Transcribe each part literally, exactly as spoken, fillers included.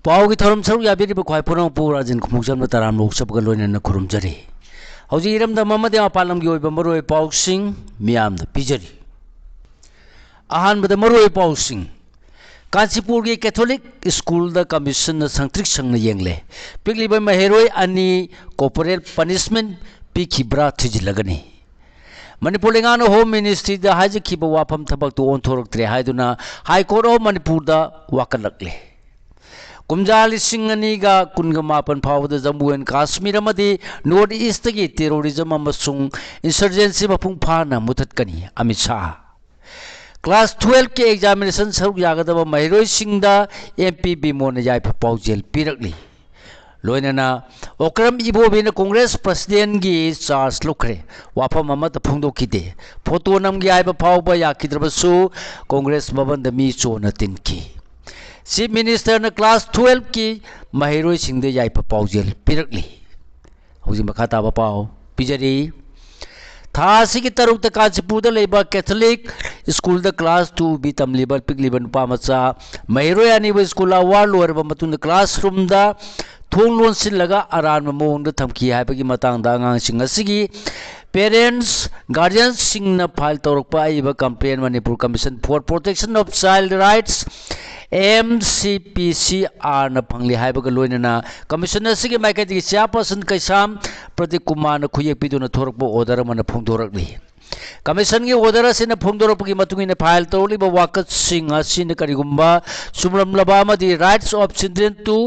ꯄꯥꯎꯒꯤ ꯊꯧꯔꯝ ꯁꯔꯨꯛ ꯌꯥꯕꯤꯔꯤꯕ ꯈ꯭ꯋꯥꯏ ꯄꯨꯝꯅꯃꯛꯄꯨ ꯔꯥꯖꯦꯟ ꯈꯨꯃꯨꯛꯆꯝꯅ ꯇꯔꯥꯝꯅ ꯑꯣꯛꯆꯕꯒ ꯂꯣꯏꯅꯅ ꯈꯨꯔꯨꯝꯖꯔꯤ꯫ ꯍꯧꯖꯤꯛ ꯏꯔꯝꯗꯝ ꯑꯃꯗꯤ ꯃꯄꯥꯟ ꯂꯝꯒꯤ ꯑꯣꯏꯕ ꯃꯔꯨꯑꯣꯏꯕ ꯄꯥꯎꯁꯤꯡ ꯃꯤꯌꯥꯝꯗ ꯄꯤꯖꯔꯤ꯫ ꯑꯍꯥꯟꯕꯗ ꯃꯔꯨꯑꯣꯏꯕ ꯄꯥꯎꯁꯤꯡ꯫ ꯀꯥꯟꯆꯤꯄꯨꯔꯒꯤ ꯀꯦꯊꯣꯂꯤꯛ ꯁ꯭ꯀꯨꯜꯗ ꯀꯃꯤꯁꯟꯅ ꯁꯪꯇ꯭ꯔꯤꯛ ꯁꯪꯅ ꯌꯦꯡꯂꯦ꯫ ꯄꯤꯛꯂꯤꯕ ꯃꯍꯩꯔꯣꯏ ꯑꯅꯤ ꯀꯣꯔꯄꯣꯔꯦꯜ ꯄꯅꯤꯁꯃꯦꯟ ꯄꯤꯈꯤꯕ꯭ꯔꯥ ꯊꯤꯖꯤꯜꯂꯒꯅꯤ꯫ ꯃꯅꯤꯄꯨꯔ ꯂꯩꯉꯥꯛꯅ ꯍꯣꯝ ꯃꯤꯅꯤꯁꯇ꯭ꯔꯤꯗ ꯍꯥꯏꯖꯈꯤꯕ ꯋꯥꯐꯝ ꯊꯕꯛꯇꯨ ꯑꯣꯟꯊꯣꯔꯛꯇ꯭ꯔꯦ ꯍꯥꯏꯗꯨꯅ ꯍꯥꯏ ꯀꯣꯔꯠ ꯑꯣꯐ ꯃꯅꯤꯄꯨꯔꯗ ꯋꯥꯀꯠꯂꯛꯂꯦ꯫ ꯀꯨꯝꯖꯥ ꯂꯤꯁꯤꯡ ꯑꯅꯤꯒ ꯀꯨꯟꯒ ꯃꯥꯄꯟ ꯐꯥꯎꯕꯗ ꯖꯝꯃꯨ ꯑꯦꯟ ꯀꯥꯁꯃꯤꯔ ꯑꯃꯗꯤ ꯅꯣꯔꯠ ꯏꯁꯇꯒꯤ ꯇꯦꯔꯣꯔꯤꯖꯝ ꯑꯃꯁꯨꯡ ꯏꯟꯁꯔꯖꯦꯟꯁꯤ ꯃꯄꯨꯡ ꯐꯥꯅ ꯃꯨꯊꯠꯀꯅꯤ, ꯑꯃꯤꯠ ꯁꯥꯍ꯫ ꯀ꯭ꯂꯥꯁ ꯇꯨꯌꯦꯜꯐꯀꯤ ꯑꯦꯛꯖꯥꯃꯤꯅꯦꯁꯟ ꯁꯔꯨꯛ ꯌꯥꯒꯗꯕ ꯃꯍꯩꯔꯣꯏꯁꯤꯡꯗ ꯑꯦꯝ ꯄꯤ ꯕꯤꯃꯣꯟꯅ ꯌꯥꯏꯐ ꯄꯥꯎꯖꯦꯜ ꯄꯤꯔꯛꯂꯤ꯫ ꯂꯣꯏꯅꯅ ꯑꯣꯀ꯭ꯔꯝ ꯏꯕꯣꯕꯤꯅ ꯀꯣꯡꯒ꯭ꯔꯦꯁ ꯄ꯭ꯔꯁꯤꯗꯦꯟꯒꯤ ꯆꯥꯔꯖ ꯂꯧꯈ꯭ꯔꯦ꯫ ꯋꯥꯐꯝ ꯑꯃꯠꯇ ꯐꯣꯡꯗꯣꯛꯈꯤꯗꯦ꯫ ꯐꯣꯇꯣ ꯅꯝꯒꯦ ꯍꯥꯏꯕ ꯐꯥꯎꯕ ꯌꯥꯈꯤꯗ꯭ꯔꯕꯁꯨ ꯀꯣꯡꯒ꯭ꯔꯦꯁ ꯚꯕꯟꯗ ꯃꯤ ꯆꯣꯟꯅ ꯇꯤꯟꯈꯤ꯫ ꯆꯤꯐ ꯃꯤꯅꯤꯁꯇꯔꯅ ꯀ꯭ꯂꯥꯁ ꯇꯨꯌꯦꯜꯐꯀꯤ ꯃꯍꯩꯔꯣꯏꯁꯤꯡꯗ ꯌꯥꯏꯐ ꯄꯥꯎꯖꯦꯜ ꯄꯤꯔꯛꯂꯤ꯫ ꯍꯧꯖꯤꯛ ꯃꯈꯥ ꯇꯥꯕ ꯄꯥꯎ ꯄꯤꯖꯔꯤ꯫ ꯊꯥ ꯑꯁꯤꯒꯤ ꯇꯔꯨꯛꯇ ꯀꯥꯟꯆꯤꯄꯨꯔꯗ ꯂꯩꯕ ꯀꯦꯊꯣꯂꯤꯛ ꯁ꯭ꯀꯨꯜꯗ ꯀ꯭ꯂꯥꯁ ꯇꯨ ꯕꯤ ꯇꯝꯂꯤꯕ ꯄꯤꯛꯂꯤꯕ ꯅꯨꯄꯥ ꯃꯆꯥ ꯃꯍꯩꯔꯣꯏ ꯑꯅꯤꯕꯨ ꯁ꯭ꯀꯨꯜ ꯑꯋꯥꯔ ꯂꯣꯏꯔꯕ ꯃꯇꯨꯡꯗ ꯀ꯭ꯂꯥꯁꯔꯨꯝꯗ ꯊꯣꯡ ꯂꯣꯟꯁꯤꯜꯂꯒ ꯑꯔꯥꯟꯕ ꯃꯑꯣꯡꯗ ꯊꯝꯈꯤ ꯍꯥꯏꯕꯒꯤ ꯃꯇꯥꯡꯗ ꯑꯉꯥꯡꯁꯤꯡ ꯑꯁꯤꯒꯤ ꯄꯦꯔꯦꯟꯁ, ꯒꯥꯔꯖꯤꯌꯟꯁꯤꯡꯅ ꯐꯥꯏꯜ ꯇꯧꯔꯛꯄ ꯑꯏꯕ complaint Manipur Commission for Protection of Child Rights, M C P ꯁꯤ ꯑꯥꯔꯅ ꯐꯪꯂꯤ ꯍꯥꯏꯕꯒ ꯂꯣꯏꯅꯅ ꯀꯃꯤꯁꯟ ꯑꯁꯤꯒꯤ ꯃꯥꯏꯀꯩꯗꯒꯤ ꯆꯤꯌꯥꯔꯄꯔꯁꯟ ꯀꯩꯁꯥꯝ ꯄ꯭ꯔꯗꯤꯞ ꯀꯨꯃꯥꯔꯅ ꯈꯨꯌꯦꯛ ꯄꯤꯗꯨꯅ ꯊꯣꯔꯛꯄ ꯑꯣꯔꯗꯔ ꯑꯃꯅ ꯐꯣꯡꯗꯣꯔꯛꯂꯤ꯫ ꯀꯃꯤꯁꯟꯒꯤ ꯑꯣꯔꯗꯔ ꯑꯁꯤꯅ ꯐꯣꯡꯗꯣꯔꯛꯄꯒꯤ ꯃꯇꯨꯡ ꯏꯟꯅ ꯐꯥꯏꯜ ꯇꯧꯔꯛꯂꯤꯕ ꯋꯥꯀꯠꯁꯤꯡ ꯑꯁꯤꯅ ꯀꯔꯤꯒꯨꯝꯕ ꯆꯨꯝꯂꯝꯂꯕ ꯑꯃꯗꯤ Rights of Children to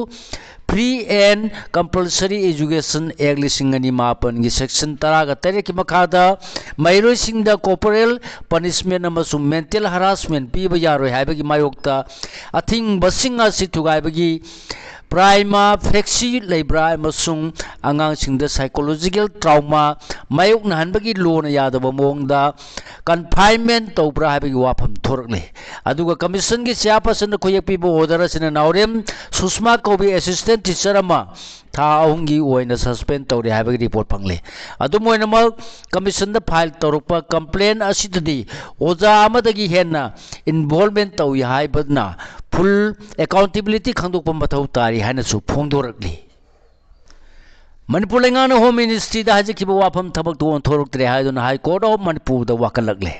Free and Compulsory Education Act ꯂꯤꯁꯤꯡ ꯑꯅꯤ ꯃꯥꯄꯟꯒꯤ ꯁꯦꯛꯁꯟ ꯇꯔꯥꯒ ꯇꯔꯦꯠꯀꯤ ꯃꯈꯥꯗ ꯃꯍꯩꯔꯣꯏꯁꯤꯡꯗ corporal punishment ꯑꯃꯁꯨꯡ mental harassment ꯄꯤꯕ ꯌꯥꯔꯣꯏ ꯍꯥꯏꯕꯒꯤ ꯃꯥꯌꯣꯛꯇ ꯑꯊꯤꯡꯕꯁꯤꯡ ꯑꯁꯤ ꯊꯨꯒꯥꯏꯕꯒꯤ prima facie ꯂꯩꯕ꯭ꯔꯥ ꯑꯃꯁꯨꯡ ꯑꯉꯥꯡꯁꯤꯡꯗ psychological trauma ꯃꯥꯌꯣꯛꯅꯍꯟꯕꯒꯤ ꯂꯣꯅ ꯌꯥꯗꯕ ꯃꯑꯣꯡꯗ confinement ꯇꯧꯕ꯭ꯔꯥ ꯍꯥꯏꯕꯒꯤ ꯋꯥꯐꯝ ꯊꯣꯔꯛꯂꯤ꯫ ꯑꯗꯨꯒ commissionꯒꯤ chairpersonꯗ ꯈꯨꯌꯦꯛ ꯄꯤꯕ order ꯑꯁꯤꯅ ꯅꯥꯎꯔꯦꯝ ꯁꯨꯁꯃꯥ ꯀꯧꯕꯤ assistant teacher ꯑꯃ ꯊꯥ ꯑꯍꯨꯝꯒꯤ ꯑꯣꯏꯅ suspend ꯇꯧꯔꯦ ꯍꯥꯏꯕꯒꯤ report ꯐꯪꯂꯤ꯫ ꯑꯗꯨꯝ ꯑꯣꯏꯅꯃꯛ, commissionꯗ file ꯇꯧꯔꯛꯄ complaint ꯑꯁꯤꯗꯗꯤ ꯑꯣꯖꯥ ꯑꯃꯗꯒꯤ ꯍꯦꯟꯅ involvement ꯇꯧꯏ ꯍꯥꯏꯕꯅ full accountability ꯈꯪꯗꯣꯛꯄ ꯃꯊꯧ ꯇꯥꯔꯤ ꯍꯥꯏꯅꯁꯨ ꯐꯣꯡꯗꯣꯔꯛꯂꯤ꯫ ꯃꯅꯤꯄꯨꯔ ꯂꯩꯉꯥꯛꯅ Home Ministryꯗ ꯍꯥꯏꯖꯈꯤꯕ ꯋꯥꯐꯝ ꯊꯕꯛꯇꯨ ꯑꯣꯟꯊꯣꯔꯛꯇ꯭ꯔꯦ ꯍꯥꯏꯗꯨꯅ High Court of ꯃꯅꯤꯄꯨꯔꯗ ꯋꯥꯀꯠꯂꯛꯂꯦ꯫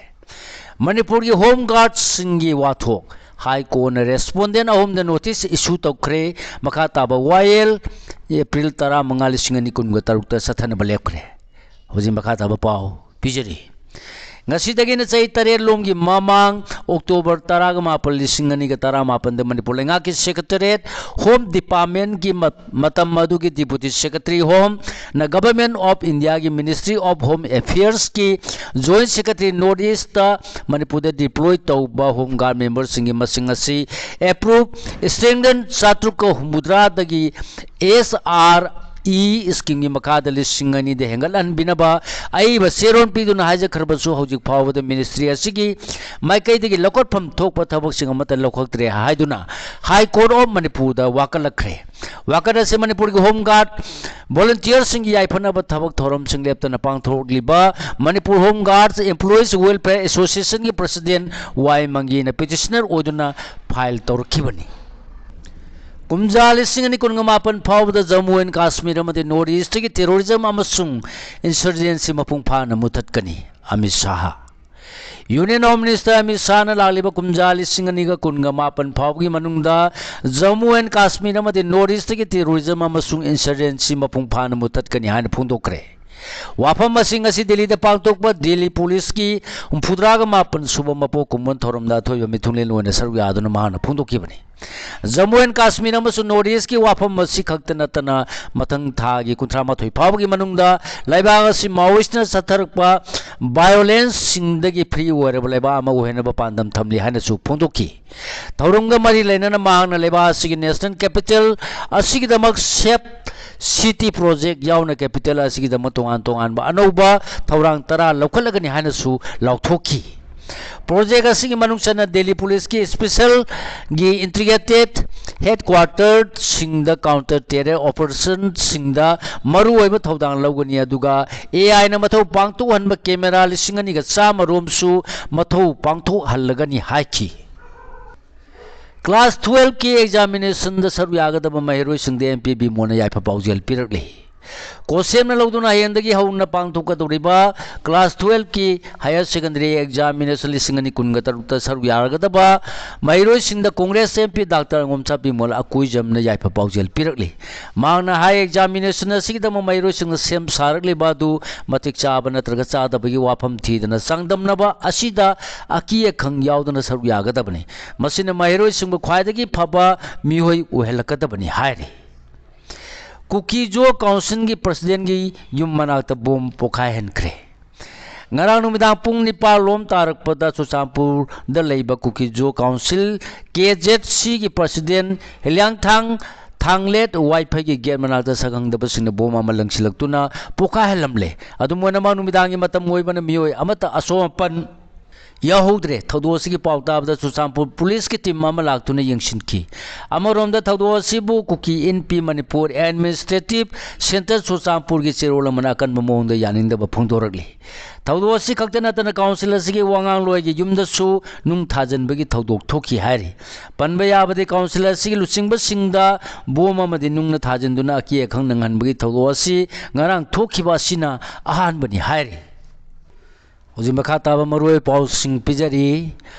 ꯃꯅꯤꯄꯨꯔꯒꯤ Home Guardꯁꯤꯡꯒꯤ ꯋꯥꯊꯣꯛ High Courtꯅ respondent ꯑꯍꯨꯝꯗ notice issue ꯇꯧꯈ꯭ꯔꯦ꯫ ꯃꯈꯥ ꯇꯥꯕ ꯋꯥꯌꯦꯜ ꯑꯦꯄ꯭ꯔꯤꯜ ꯇꯔꯥꯃꯉꯥ, ꯂꯤꯁꯤꯡ ꯑꯅꯤ ꯀꯨꯟꯒ ꯇꯔꯨꯛꯇ ꯆꯠꯊꯅꯕ ꯂꯦꯞꯈ꯭ꯔꯦ꯫ ꯍꯧꯖꯤꯛ ꯃꯈꯥ ꯇꯥꯕ ꯄꯥꯎ ꯄꯤꯖꯔꯤ꯫ ꯉꯁꯤꯗꯒꯤꯅ ꯆꯍꯤ ꯇꯔꯦꯠ ꯂꯣꯝꯒꯤ ꯃꯃꯥꯡ ꯑꯣꯛꯇꯣꯕꯔ ꯇꯔꯥꯒ ꯃꯥꯄꯟ, ꯂꯤꯁꯤꯡ ꯑꯅꯤꯒ ꯇꯔꯥꯃꯥꯄꯟꯗ ꯃꯅꯤꯄꯨꯔ ꯂꯩꯉꯥꯛꯀꯤ Secretariat, Home Departmentꯀꯤ ꯃ-, ꯃꯇꯝ ꯑꯗꯨꯒꯤ Deputy Secretary Homeꯅ Government of Indiaꯒꯤ Ministry of Home Affairsꯀꯤ Joint Secretary North Eastꯇ ꯃꯅꯤꯄꯨꯔꯗ deploy ꯇꯧꯕ Home Guard memberꯁꯤꯡꯒꯤ ꯃꯁꯤꯡ ꯑꯁꯤ approved standard ꯆꯥꯇ꯭ꯔꯨꯛꯀ ꯍꯨꯝꯐꯨꯇꯔꯥꯗꯒꯤ S R E schemeꯒꯤ ꯃꯈꯥꯗ ꯂꯤꯁꯤꯡ ꯑꯅꯤꯗ ꯍꯦꯟꯒꯠꯍꯟꯕꯤꯅꯕ ꯑꯏꯕ ꯆꯦꯔꯣꯜ ꯄꯤꯗꯨꯅ ꯍꯥꯏꯖꯈ꯭ꯔꯕꯁꯨ, ꯍꯧꯖꯤꯛ ꯐꯥꯎꯕꯗ ministry ꯑꯁꯤꯒꯤ ꯃꯥꯏꯀꯩꯗꯒꯤ ꯂꯧꯈꯠꯐꯝ ꯊꯣꯛꯄ ꯊꯕꯛꯁꯤꯡ ꯑꯃꯠꯇ ꯂꯧꯈꯠꯇ꯭ꯔꯦ ꯍꯥꯏꯗꯨꯅ High Court of ꯃꯅꯤꯄꯨꯔꯗ ꯋꯥꯀꯠꯂꯛꯈ꯭ꯔꯦ꯫ ꯋꯥꯀꯠ ꯑꯁꯤ ꯃꯅꯤꯄꯨꯔꯒꯤ Home Guard volunteerꯁꯤꯡꯒꯤ ꯌꯥꯏꯐꯅꯕ ꯊꯕꯛ ꯊꯧꯔꯝꯁꯤꯡ ꯂꯦꯞꯇꯅ ꯄꯥꯡꯊꯣꯛꯂꯤꯕ Manipur Home Guards Employees Welfare Associationꯒꯤ President ꯋꯥꯏ ꯃꯪꯒꯤꯅ petitioner ꯑꯣꯏꯗꯨꯅ file ꯇꯧꯔꯛꯈꯤꯕꯅꯤ꯫ ꯀꯨꯝꯖꯥ ꯂꯤꯁꯤꯡ ꯑꯅꯤ ꯀꯨꯟꯒ ꯃꯥꯄꯟ ꯐꯥꯎꯕꯗ Jammu and Kashmir ꯑꯃꯗꯤ North Eastꯀꯤ terrorism ꯑꯃꯁꯨꯡ insurgency ꯃꯄꯨꯡ ꯐꯥꯅ ꯃꯨꯊꯠꯀꯅꯤ, Amit Shah. Union Home Minister Amit ꯁꯥꯍꯅ ꯂꯥꯛꯂꯤꯕ ꯀꯨꯝꯖꯥ ꯂꯤꯁꯤꯡ ꯑꯅꯤꯒ ꯀꯨꯟꯒ ꯃꯥꯄꯟ ꯐꯥꯎꯕꯒꯤ ꯃꯅꯨꯡꯗ Jammu and Kashmir ꯑꯃꯗꯤ North Eastꯀꯤ terrorism ꯑꯃꯁꯨꯡ insurgency ꯃꯄꯨꯡ ꯐꯥꯅ ꯃꯨꯊꯠꯀꯅꯤ ꯍꯥꯏꯅ ꯐꯣꯡꯗꯣꯛꯈ꯭ꯔꯦ꯫ ꯋꯥꯐꯝ ꯑꯁꯤ ꯉꯁꯤ ꯗꯤꯜꯂꯤꯗ ꯄꯥꯡꯊꯣꯛꯄ ꯗꯤꯜꯂꯤ ꯄꯨꯂꯤꯁꯀꯤ ꯍꯨꯝꯐꯨꯇꯔꯥꯒ ꯃꯥꯄꯟ ꯁꯨꯕ ꯃꯄꯣꯛ ꯀꯨꯝꯑꯣꯟ ꯊꯧꯔꯝꯗ ꯑꯊꯣꯏꯕ ꯃꯤꯊꯨꯡꯂꯦꯟ ꯑꯣꯏꯅ ꯁꯔꯨꯛ ꯌꯥꯗꯨꯅ ꯃꯍꯥꯛꯅ ꯐꯣꯡꯗꯣꯛꯈꯤꯕꯅꯤ꯫ Jammu and Kashmir ꯑꯃꯁꯨꯡ North Eastꯀꯤ ꯋꯥꯐꯝ ꯑꯁꯤ ꯈꯛꯇ ꯅꯠꯇꯅ, ꯃꯊꯪ ꯊꯥꯒꯤ ꯀꯨꯟꯊ꯭ꯔꯥ ꯃꯥꯊꯣꯏ ꯐꯥꯎꯕꯒꯤ ꯃꯅꯨꯡꯗ ꯂꯩꯕꯥꯛ ꯑꯁꯤ Maoistꯅ ꯆꯠꯊꯔꯛꯄ violenceꯁꯤꯡꯗꯒꯤ free ꯑꯣꯏꯔꯕ ꯂꯩꯕꯥꯛ ꯑꯃ ꯑꯣꯏꯍꯟꯅꯕ ꯄꯥꯟꯗꯝ ꯊꯝꯂꯤ ꯍꯥꯏꯅꯁꯨ ꯐꯣꯡꯗꯣꯛꯈꯤ꯫ ꯊꯧꯔꯝꯒ ꯃꯔꯤ ꯂꯩꯅꯅ ꯃꯍꯥꯛꯅ ꯂꯩꯕꯥꯛ ꯑꯁꯤꯒꯤ national capital ꯑꯁꯤꯒꯤꯗꯃꯛ safe ꯁꯤꯇꯤ ꯄ꯭ꯔꯣꯖꯦꯛ ꯌꯥꯎꯅ ꯀꯦꯄꯤꯇꯦꯜ ꯑꯁꯤꯒꯤꯗꯃꯛ ꯇꯣꯉꯥꯟ ꯇꯣꯉꯥꯟꯕ ꯑꯅꯧꯕ ꯊꯧꯔꯥꯡ ꯇꯔꯥ ꯂꯧꯈꯠꯂꯒꯅꯤ ꯍꯥꯏꯅꯁꯨ ꯂꯥꯎꯊꯣꯛꯈꯤ꯫ ꯄ꯭ꯔꯣꯖꯦꯛ ꯑꯁꯤꯒꯤ ꯃꯅꯨꯡ ꯆꯟꯅ ꯗꯦꯜꯂꯤ ꯄꯨꯂꯤꯁꯀꯤ ꯁ꯭ꯄꯦꯁꯦꯜꯒꯤ ꯏꯟꯇꯤꯒ꯭ꯔꯦꯇꯦꯠ ꯍꯦꯗꯀ꯭ꯋꯥꯔꯇꯔꯁꯤꯡꯗ ꯀꯥꯎꯟꯇꯔ ꯇꯦꯔꯔ ꯑꯣꯄꯔꯦꯁꯟꯁꯤꯡꯗ ꯃꯔꯨꯑꯣꯏꯕ ꯊꯧꯗꯥꯡ ꯂꯧꯒꯅꯤ, ꯑꯗꯨꯒ ꯑꯦ ꯑꯥꯏꯅ ꯃꯊꯧ ꯄꯥꯡꯊꯣꯛꯍꯟꯕ ꯀꯦꯃꯦꯔꯥ ꯂꯤꯁꯤꯡ ꯑꯅꯤꯒ ꯆꯥꯝꯃ ꯔꯣꯝꯁꯨ ꯃꯊꯧ ꯄꯥꯡꯊꯣꯛꯍꯜꯂꯒꯅꯤ ꯍꯥꯏꯈꯤ꯫ ꯀ꯭ꯂꯥꯁ ꯇꯨꯋꯦꯜꯐꯀꯤ ꯑꯦꯛꯖꯥꯃꯤꯅꯦꯁꯟꯗ ꯁꯔꯨꯛ ꯌꯥꯒꯗꯕ ꯃꯍꯩꯔꯣꯏꯁꯤꯡꯗ ꯑꯦꯝ ꯄꯤ ꯕꯤꯃꯣꯜꯅ ꯌꯥꯏꯐ ꯄꯥꯎꯖꯦꯜ ꯄꯤꯔꯛꯂꯤ꯫ ꯀꯣꯁꯦꯝꯅ ꯂꯧꯗꯨꯅ ꯍꯌꯦꯡꯗꯒꯤ ꯍꯧꯅ ꯄꯥꯡꯊꯣꯛꯀꯗꯧꯔꯤꯕ ꯀ꯭ꯂꯥꯁ ꯇꯨꯋꯦꯜꯐꯀꯤ ꯍꯥꯌꯔ ꯁꯦꯀꯦꯟꯗꯔꯤ ꯑꯦꯛꯖꯥꯃꯤꯅꯦꯁꯟ ꯂꯤꯁꯤꯡ ꯑꯅꯤ ꯀꯨꯟꯒ ꯇꯔꯨꯛꯇ ꯁꯔꯨꯛ ꯌꯥꯔꯒꯗꯕ ꯃꯍꯩꯔꯣꯏꯁꯤꯡꯗ Congress M P doctor ꯑꯉꯣꯝꯆꯥ Bimol ꯑꯀꯨꯏꯖꯝꯅ ꯌꯥꯏꯐ ꯄꯥꯎꯖꯦꯜ ꯄꯤꯔꯛꯂꯤ꯫ ꯃꯍꯥꯛꯅ ꯍꯥꯏ, ꯑꯦꯛꯖꯥꯃꯤꯅꯦꯁꯟ ꯑꯁꯤꯒꯤꯗꯃꯛ ꯃꯍꯩꯔꯣꯏꯁꯤꯡꯅ ꯁꯦꯝ ꯁꯥꯔꯛꯂꯤꯕ ꯑꯗꯨ ꯃꯇꯤꯛ ꯆꯥꯕ ꯅꯠꯇ꯭ꯔꯒ ꯆꯥꯗꯕꯒꯤ ꯋꯥꯐꯝ ꯊꯤꯗꯅ ꯆꯥꯡꯗꯝꯅꯕ ꯑꯁꯤꯗ ꯑꯀꯤ ꯑꯈꯪ ꯌꯥꯎꯗꯅ ꯁꯔꯨꯛ ꯌꯥꯒꯗꯕꯅꯤ꯫ ꯃꯁꯤꯅ ꯃꯍꯩꯔꯣꯏꯁꯤꯡꯕꯨ ꯈ꯭ꯋꯥꯏꯗꯒꯤ ꯐꯕ ꯃꯤꯑꯣꯏ ꯑꯣꯏꯍꯜꯂꯛꯀꯗꯕꯅꯤ ꯍꯥꯏꯔꯤ꯫ ꯀꯨꯀꯤꯖꯣ ꯀꯥꯎꯟꯁꯤꯜꯒꯤ ꯄ꯭ꯔꯁꯤꯗꯦꯟꯒꯤ ꯌꯨꯝ ꯃꯅꯥꯛꯇ ꯕꯣꯝ ꯄꯣꯈꯥꯏꯍꯟꯈ꯭ꯔꯦ꯫ ꯉꯔꯥꯡ ꯅꯨꯃꯤꯗꯥꯡ ꯄꯨꯡ ꯅꯤꯄꯥꯜ ꯂꯣꯝ ꯇꯥꯔꯛꯄꯗ ꯆꯨꯔꯆꯥꯟꯄꯨꯔꯗ ꯂꯩꯕ ꯀꯨꯀꯤꯖꯣ ꯀꯥꯎꯟꯁꯤꯜ, ꯀꯦ ꯖꯦꯠ ꯁꯤꯒꯤ ꯄ꯭ꯔꯁꯤꯗꯦꯟ ꯍꯤꯂꯤꯌꯥꯡꯊꯥꯡ ꯊꯥꯡꯂꯦꯠ ꯋꯥꯏꯐꯩꯒꯤ ꯒꯦꯠ ꯃꯅꯥꯛꯇ ꯁꯛꯈꯪꯗꯕꯁꯤꯡꯅ ꯕꯣꯝ ꯑꯃ ꯂꯪꯁꯤꯜꯂꯛꯇꯨꯅ ꯄꯣꯈꯥꯏꯍꯜꯂꯝꯂꯦ꯫ ꯑꯗꯨꯝ ꯑꯣꯏꯅꯃꯛ, ꯅꯨꯃꯤꯗꯥꯡꯒꯤ ꯃꯇꯝ ꯑꯣꯏꯕꯅ ꯃꯤꯑꯣꯏ ꯑꯃꯠꯇ ꯑꯁꯣꯛ ꯑꯄꯟ ꯌꯥꯎꯍꯧꯗ꯭ꯔꯦ꯫ ꯊꯧꯗꯣꯛ ꯑꯁꯤꯒꯤ ꯄꯥꯎ ꯇꯥꯕꯗ ꯆꯨꯔꯆꯥꯟꯄꯨꯔ ꯄꯨꯂꯤꯁꯀꯤ ꯇꯤꯝ ꯑꯃ ꯂꯥꯛꯇꯨꯅ ꯌꯦꯡꯁꯤꯟꯈꯤ꯫ ꯑꯃꯔꯣꯝꯗ, ꯊꯧꯗꯣꯛ ꯑꯁꯤꯕꯨ ꯀꯨꯀꯤ ꯏꯟꯄꯤ ꯃꯅꯤꯄꯨꯔ ꯑꯦꯗꯃꯤꯅꯤꯁꯇ꯭ꯔꯦꯇꯤꯚ ꯁꯦꯟꯇꯔ ꯆꯨꯔꯆꯥꯟꯄꯨꯔꯒꯤ ꯆꯦꯔꯣꯜ ꯑꯃꯅ ꯑꯀꯟꯕ ꯃꯑꯣꯡꯗ ꯌꯥꯅꯤꯡꯗꯕ ꯐꯣꯡꯗꯣꯔꯛꯂꯤ꯫ ꯊꯧꯗꯣꯛ ꯑꯁꯤ ꯈꯛꯇ ꯅꯠꯇꯅ, ꯀꯥꯎꯟꯁꯤꯜ ꯑꯁꯤꯒꯤ ꯋꯥꯉꯥꯡꯂꯣꯏꯒꯤ ꯌꯨꯝꯗꯁꯨ ꯅꯨꯡ ꯊꯥꯖꯤꯟꯕꯒꯤ ꯊꯧꯗꯣꯛ ꯊꯣꯛꯈꯤ ꯍꯥꯏꯔꯤ꯫ ꯄꯟꯕ ꯌꯥꯕꯗꯤ, ꯀꯥꯎꯟꯁꯤꯜ ꯑꯁꯤꯒꯤ ꯂꯨꯆꯤꯡꯕꯁꯤꯡꯗ ꯕꯣꯝ ꯑꯃꯗꯤ ꯅꯨꯡꯅ ꯊꯥꯖꯤꯟꯗꯨꯅ ꯑꯀꯤ ꯑꯈꯪ ꯅꯪꯍꯟꯕꯒꯤ ꯊꯧꯗꯣꯛ ꯑꯁꯤ ꯉꯔꯥꯡ ꯊꯣꯛꯈꯤꯕ ꯑꯁꯤꯅ ꯑꯍꯥꯟꯕꯅꯤ ꯍꯥꯏꯔꯤ꯫ ꯍꯧꯖꯤꯛ ꯃꯈꯥ ꯇꯥꯕ ꯃꯔꯨꯑꯣꯏꯕ ꯄꯥꯎꯁꯤꯡ ꯄꯤꯖꯔꯤ꯫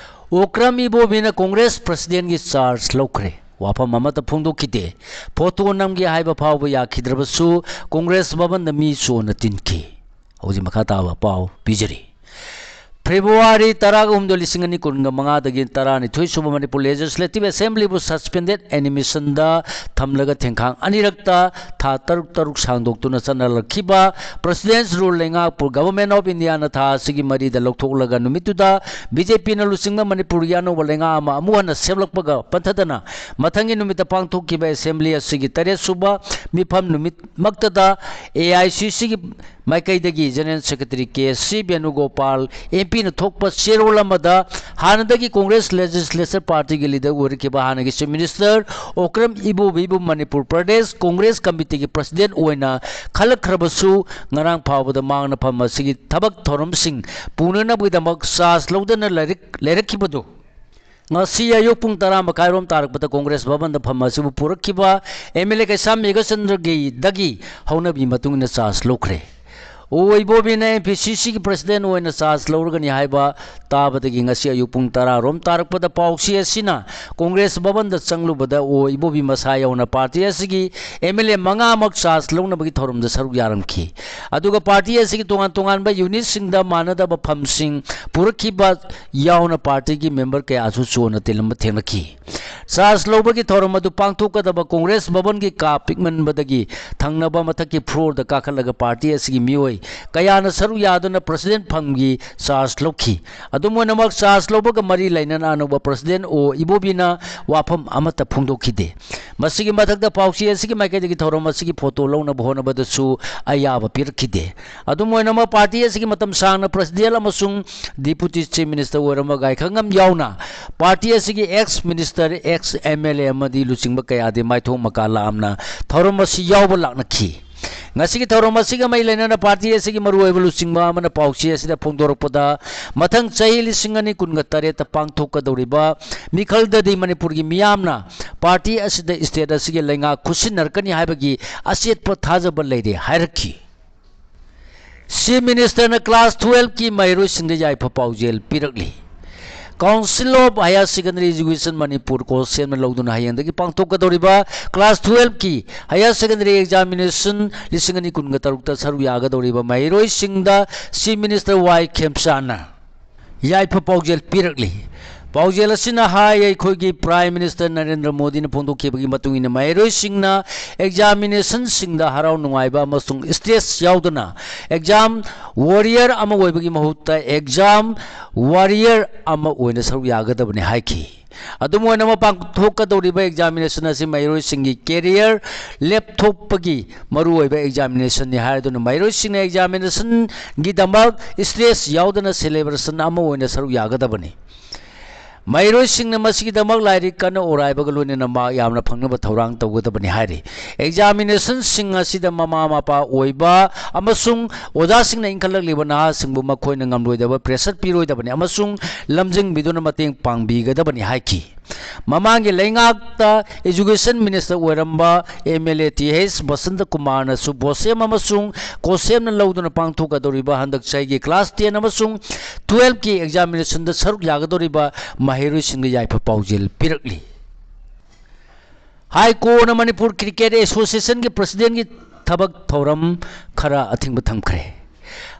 ꯑꯣꯀ꯭ꯔꯝ ꯏꯕꯣꯕꯤꯅ ꯀꯣꯡꯒ꯭ꯔꯦꯁ ꯄ꯭ꯔꯁꯤꯗꯦꯟꯒꯤ ꯆꯥꯔꯖ ꯂꯧꯈ꯭ꯔꯦ꯫ ꯋꯥꯐꯝ ꯑꯃꯠꯇ ꯐꯣꯡꯗꯣꯛꯈꯤꯗꯦ꯫ ꯐꯣꯇꯣ ꯅꯝꯒꯦ ꯍꯥꯏꯕ ꯐꯥꯎꯕ ꯌꯥꯈꯤꯗ꯭ꯔꯕꯁꯨ ꯀꯣꯡꯒ꯭ꯔꯦꯁ ꯚꯕꯟꯗ ꯃꯤ ꯆꯣꯟꯅ ꯇꯤꯟꯈꯤ꯫ ꯍꯧꯖꯤꯛ ꯃꯈꯥ ꯇꯥꯕ ꯄꯥꯎ ꯄꯤꯖꯔꯤ꯫ ꯐꯦꯕ꯭ꯔꯨꯋꯥꯔꯤ ꯇꯔꯥꯒ ꯍꯨꯝꯗꯣꯏ, ꯂꯤꯁꯤꯡ ꯑꯅꯤ ꯀꯨꯟꯒ ꯃꯉꯥꯗꯒꯤ ꯇꯔꯥꯅꯤꯊꯣꯏ ꯁꯨꯕ ꯃꯅꯤꯄꯨꯔ Legislative Assemblyꯕꯨ suspended animationꯗ ꯊꯝꯂꯒ ꯊꯦꯡꯈꯥꯡ ꯑꯅꯤꯔꯛꯇ ꯊꯥ ꯇꯔꯨꯛ ꯇꯔꯨꯛ ꯁꯥꯡꯗꯣꯛꯇꯨꯅ ꯆꯠꯅꯔꯛꯈꯤꯕ President's Rule ꯂꯩꯉꯥꯛꯄꯨ Government of Indiaꯅ ꯊꯥ ꯑꯁꯤꯒꯤ ꯃꯔꯤꯗ ꯂꯧꯊꯣꯛꯂꯒ ꯅꯨꯃꯤꯠꯇꯨꯗ BJPꯅ ꯂꯨꯆꯤꯡꯕ ꯃꯅꯤꯄꯨꯔꯒꯤ ꯑꯅꯧꯕ ꯂꯩꯉꯥꯛ ꯑꯃ ꯑꯃꯨꯛ ꯍꯟꯅ ꯁꯦꯝꯂꯛꯄꯒ ꯄꯟꯊꯗꯅ ꯃꯊꯪꯒꯤ ꯅꯨꯃꯤꯠꯇ ꯄꯥꯡꯊꯣꯛꯈꯤꯕ Assembly ꯑꯁꯤꯒꯤ ꯇꯔꯦꯠ ꯁꯨꯕ ꯃꯤꯐꯝ ꯅꯨꯃꯤꯠꯃꯛꯇꯗ AICCꯒꯤ ꯃꯥꯏꯀꯩꯗꯒꯤ General Secretary ꯀꯦ ꯁꯤ ꯕꯦꯅꯨꯒꯣꯄꯥꯜ MPꯅ ꯊꯣꯛꯄ ꯆꯦꯔꯣꯜ ꯑꯃꯗ ꯍꯥꯟꯅꯗꯒꯤ Congress Legislature Partyꯒꯤ leader ꯑꯣꯏꯔꯛꯈꯤꯕ ꯍꯥꯟꯅꯒꯤ Chief Minister Okram ꯏꯕꯣꯕꯤꯕꯨ Manipur Pradesh Congress Committeeꯒꯤ President ꯑꯣꯏꯅ ꯈꯜꯂꯛꯈ꯭ꯔꯕꯁꯨ, ꯉꯔꯥꯡ ꯐꯥꯎꯕꯗ ꯃꯍꯥꯛꯅ ꯐꯝ ꯑꯁꯤꯒꯤ ꯊꯕꯛ ꯊꯧꯔꯝꯁꯤꯡ ꯄꯨꯅꯅꯕꯒꯤꯗꯃꯛ charge ꯂꯧꯗꯅ ꯂꯥꯏꯔꯤꯛ ꯂꯩꯔꯛꯈꯤꯕꯗꯨ ꯉꯁꯤ ꯑꯌꯨꯛ ꯄꯨꯡ ꯇꯔꯥ ꯃꯈꯥꯏ ꯔꯣꯝ ꯇꯥꯔꯛꯄꯗ ꯀꯣꯡꯒ꯭ꯔꯦꯁ ꯚꯕꯟꯗ ꯐꯝ ꯑꯁꯤꯕꯨ ꯄꯨꯔꯛꯈꯤꯕ MLA ꯀꯩꯁꯥꯝ ꯃꯦꯘꯆꯟꯗ꯭ꯔꯒꯤꯗꯒꯤ ꯍꯧꯅꯕꯤ ꯃꯇꯨꯡ ꯏꯟꯅ charge ꯂꯧꯈ꯭ꯔꯦ꯫ ꯑꯣ ꯏꯕꯣꯕꯤꯅ MPCCꯒꯤ President ꯑꯣꯏꯅ charge ꯂꯧꯔꯒꯅꯤ ꯍꯥꯏꯕ ꯇꯥꯕꯗꯒꯤ ꯉꯁꯤ ꯑꯌꯨꯛ ꯄꯨꯡ ꯇꯔꯥ ꯔꯣꯝ ꯇꯥꯔꯛꯄꯗ ꯄꯥꯎꯆꯦ ꯑꯁꯤꯅ ꯀꯣꯡꯒ꯭ꯔꯦꯁ ꯚꯕꯟꯗ ꯆꯪꯂꯨꯕꯗ ꯑꯣ ꯏꯕꯣꯕꯤ ꯃꯁꯥ ꯌꯥꯎꯅ party ꯑꯁꯤꯒꯤ MLA ꯃꯉꯥꯃꯛ charge ꯂꯧꯅꯕꯒꯤ ꯊꯧꯔꯝꯗ ꯁꯔꯨꯛ ꯌꯥꯔꯝꯈꯤ꯫ ꯑꯗꯨꯒ party ꯑꯁꯤꯒꯤ ꯇꯣꯉꯥꯟ ꯇꯣꯉꯥꯟꯕ unitꯁꯤꯡꯗ ꯃꯥꯟꯅꯗꯕ ꯐꯝꯁꯤꯡ ꯄꯨꯔꯛꯈꯤꯕ ꯌꯥꯎꯅ partyꯒꯤ member ꯀꯌꯥꯁꯨ ꯆꯣꯟꯅ ꯇꯤꯜꯂꯝꯕ ꯊꯦꯡꯅꯈꯤ꯫ Charge ꯂꯧꯕꯒꯤ ꯊꯧꯔꯝ ꯑꯗꯨ ꯄꯥꯡꯊꯣꯛꯀꯗꯕ ꯀꯣꯡꯒ꯭ꯔꯦꯁ ꯚꯕꯟꯒꯤ ꯀꯥ ꯄꯤꯛꯃꯟꯕꯗꯒꯤ ꯊꯪꯅꯕ ꯃꯊꯛꯀꯤ floorꯗ ꯀꯥꯈꯠꯂꯒ party ꯑꯁꯤꯒꯤ ꯃꯤꯑꯣꯏ ꯀꯌꯥꯅ ꯁꯔꯨꯛ ꯌꯥꯗꯨꯅ President ꯐꯝꯒꯤ charge ꯂꯧꯈꯤ꯫ ꯑꯗꯨꯝ ꯑꯣꯏꯅꯃꯛ, charge ꯂꯧꯕꯒ ꯃꯔꯤ ꯂꯩꯅꯅ ꯑꯅꯧꯕ President ꯑꯣ ꯏꯕꯣꯕꯤꯅ ꯋꯥꯐꯝ ꯑꯃꯠꯇ ꯐꯣꯡꯗꯣꯛꯈꯤꯗꯦ꯫ ꯃꯁꯤꯒꯤ ꯃꯊꯛꯇ ꯄꯥꯎꯆꯦ ꯑꯁꯤꯒꯤ ꯃꯥꯏꯀꯩꯗꯒꯤ ꯊꯧꯔꯝ ꯑꯁꯤꯒꯤ photo ꯂꯧꯅꯕ ꯍꯣꯠꯅꯕꯗꯁꯨ ꯑꯌꯥꯕ ꯄꯤꯔꯛꯈꯤꯗꯦ꯫ ꯑꯗꯨꯝ ꯑꯣꯏꯅꯃꯛ, party ꯑꯁꯤꯒꯤ ꯃꯇꯝ ꯁꯥꯡꯅ President ꯑꯃꯁꯨꯡ Deputy Chief Minister ꯑꯣꯏꯔꯝꯕ ꯒꯥꯏꯈꯉꯝ ꯌꯥꯎꯅ party ꯑꯁꯤꯒꯤ ex minister, ex MLA ꯑꯃꯗꯤ ꯂꯨꯆꯤꯡꯕ ꯀꯌꯥꯗꯤ ꯃꯥꯏꯊꯣꯡ ꯃꯀꯥ ꯂꯥꯝꯅ ꯊꯧꯔꯝ ꯑꯁꯤ ꯌꯥꯎꯕ ꯂꯥꯛꯅꯈꯤ꯫ ꯉꯁꯤꯒꯤ ꯊꯧꯔꯝ ꯑꯁꯤꯒ ꯃꯔꯤ ꯂꯩꯅꯅ party ꯑꯁꯤꯒꯤ ꯃꯔꯨꯑꯣꯏꯕ ꯂꯨꯆꯤꯡꯕ ꯑꯃꯅ ꯄꯥꯎꯆꯦ ꯑꯁꯤꯗ ꯐꯣꯡꯗꯣꯔꯛꯄꯗ, ꯃꯊꯪ ꯆꯍꯤ ꯂꯤꯁꯤꯡ ꯑꯅꯤ ꯀꯨꯟꯒ ꯇꯔꯦꯠꯇ ꯄꯥꯡꯊꯣꯛꯀꯗꯧꯔꯤꯕ ꯃꯤꯈꯜꯗꯗꯤ ꯃꯅꯤꯄꯨꯔꯒꯤ ꯃꯤꯌꯥꯝꯅ party ꯑꯁꯤꯗ state ꯑꯁꯤꯒꯤ ꯂꯩꯉꯥꯛ ꯈꯨꯠꯁꯤꯟꯅꯔꯛꯀꯅꯤ ꯍꯥꯏꯕꯒꯤ ꯑꯆꯦꯠꯄ ꯊꯥꯖꯕ ꯂꯩꯔꯦ ꯍꯥꯏꯔꯛꯈꯤ꯫ Chief Ministerꯅ class twelveꯀꯤ ꯃꯍꯩꯔꯣꯏꯁꯤꯡꯗ ꯌꯥꯏꯐ ꯄꯥꯎꯖꯦꯜ ꯄꯤꯔꯛꯂꯤ꯫ Council of Higher Secondary Education Manipur ꯀꯣꯁꯦꯝꯅ ꯂꯧꯗꯨꯅ ꯍꯌꯦꯡꯗꯒꯤ ꯄꯥꯡꯊꯣꯛꯀꯗꯧꯔꯤꯕ class twelveꯀꯤ Higher Secondary Examination ꯂꯤꯁꯤꯡ ꯑꯅꯤ ꯀꯨꯟꯒ ꯇꯔꯨꯛꯇ ꯁꯔꯨꯛ ꯌꯥꯒꯗꯧꯔꯤꯕ ꯃꯍꯩꯔꯣꯏꯁꯤꯡꯗ Chief Minister ꯋꯥꯏ ꯈꯦꯝꯆꯥꯟꯅ ꯌꯥꯏꯐ ꯄꯥꯎꯖꯦꯜ ꯄꯤꯔꯛꯂꯤ꯫ ꯄꯥꯎꯖꯦꯜ ꯑꯁꯤꯅ ꯍꯥꯏ, ꯑꯩꯈꯣꯏꯒꯤ Prime Minister ꯅꯔꯦꯟꯗ꯭ꯔ ꯃꯣꯗꯤꯅ ꯐꯣꯡꯗꯣꯛꯈꯤꯕꯒꯤ ꯃꯇꯨꯡ ꯏꯟꯅ, ꯃꯍꯩꯔꯣꯏꯁꯤꯡꯅ examinationꯁꯤꯡꯗ ꯍꯔꯥꯎ ꯅꯨꯡꯉꯥꯏꯕ ꯑꯃꯁꯨꯡ stress ꯌꯥꯎꯗꯅ exam warrior ꯑꯃ ꯑꯣꯏꯕꯒꯤ ꯃꯍꯨꯠꯇ exam warrior ꯑꯃ ꯑꯣꯏꯅ ꯁꯔꯨꯛ ꯌꯥꯒꯗꯕꯅꯤ ꯍꯥꯏꯈꯤ꯫ ꯑꯗꯨꯝ ꯑꯣꯏꯅꯃꯛ, ꯄꯥꯡꯊꯣꯛꯀꯗꯧꯔꯤꯕ examination ꯑꯁꯤ ꯃꯍꯩꯔꯣꯏꯁꯤꯡꯒꯤ career ꯂꯦꯞꯊꯣꯛꯄꯒꯤ ꯃꯔꯨꯑꯣꯏꯕ examinationꯅꯤ ꯍꯥꯏꯗꯨꯅ, ꯃꯍꯩꯔꯣꯏꯁꯤꯡꯅ examinationꯒꯤꯗꯃꯛ stress ꯌꯥꯎꯗꯅ celebration ꯑꯃ ꯑꯣꯏꯅ ꯁꯔꯨꯛ ꯌꯥꯒꯗꯕꯅꯤ꯫ ꯃꯍꯩꯔꯣꯏꯁꯤꯡꯅ ꯃꯁꯤꯒꯤꯗꯃꯛ ꯂꯥꯏꯔꯤꯛ ꯀꯟꯅ ꯑꯣꯔꯥꯏꯕꯒ ꯂꯣꯏꯅꯅ mark ꯌꯥꯝꯅ ꯐꯪꯅꯕ ꯊꯧꯔꯥꯡ ꯇꯧꯒꯗꯕꯅꯤ ꯍꯥꯏꯔꯤ꯫ Examinationꯁꯤꯡ ꯑꯁꯤꯗ ꯃꯃꯥ ꯃꯄꯥ ꯑꯣꯏꯕ ꯑꯃꯁꯨꯡ ꯑꯣꯖꯥꯁꯤꯡꯅ ꯏꯟꯈꯠꯂꯛꯂꯤꯕ ꯅꯍꯥꯁꯤꯡꯕꯨ ꯃꯈꯣꯏꯅ ꯉꯝꯂꯣꯏꯗꯕ pressure ꯄꯤꯔꯣꯏꯗꯕꯅꯤ ꯑꯃꯁꯨꯡ ꯂꯝꯖꯤꯡꯕꯤꯗꯨꯅ ꯃꯇꯦꯡ ꯄꯥꯡꯕꯤꯒꯗꯕꯅꯤ ꯍꯥꯏꯈꯤ꯫ ꯃꯃꯥꯡꯒꯤ ꯂꯩꯉꯥꯛꯇ Education Minister ꯑꯣꯏꯔꯝꯕ MLA ꯇꯤ ꯑꯩꯆ ꯕꯁꯟꯇ ꯀꯨꯃꯥꯔꯅꯁꯨ BOSEM ꯑꯃꯁꯨꯡ COHSEMꯅ ꯂꯧꯗꯨꯅ ꯄꯥꯡꯊꯣꯛꯀꯗꯧꯔꯤꯕ ꯍꯟꯗꯛ ꯆꯍꯤꯒꯤ class ten ꯑꯃꯁꯨꯡ twelveꯀꯤ examinationꯗ ꯁꯔꯨꯛ ꯌꯥꯒꯗꯧꯔꯤꯕ ꯃꯍꯩꯔꯣꯏꯁꯤꯡꯗ ꯌꯥꯏꯐ ꯄꯥꯎꯖꯦꯜ ꯄꯤꯔꯛꯂꯤ꯫ High Courtꯅ ꯃꯅꯤꯄꯨꯔ Cricket Associationꯒꯤ Presidentꯀꯤ ꯊꯕꯛ ꯊꯧꯔꯝ ꯈꯔ ꯑꯊꯤꯡꯕ ꯊꯝꯈ꯭ꯔꯦ꯫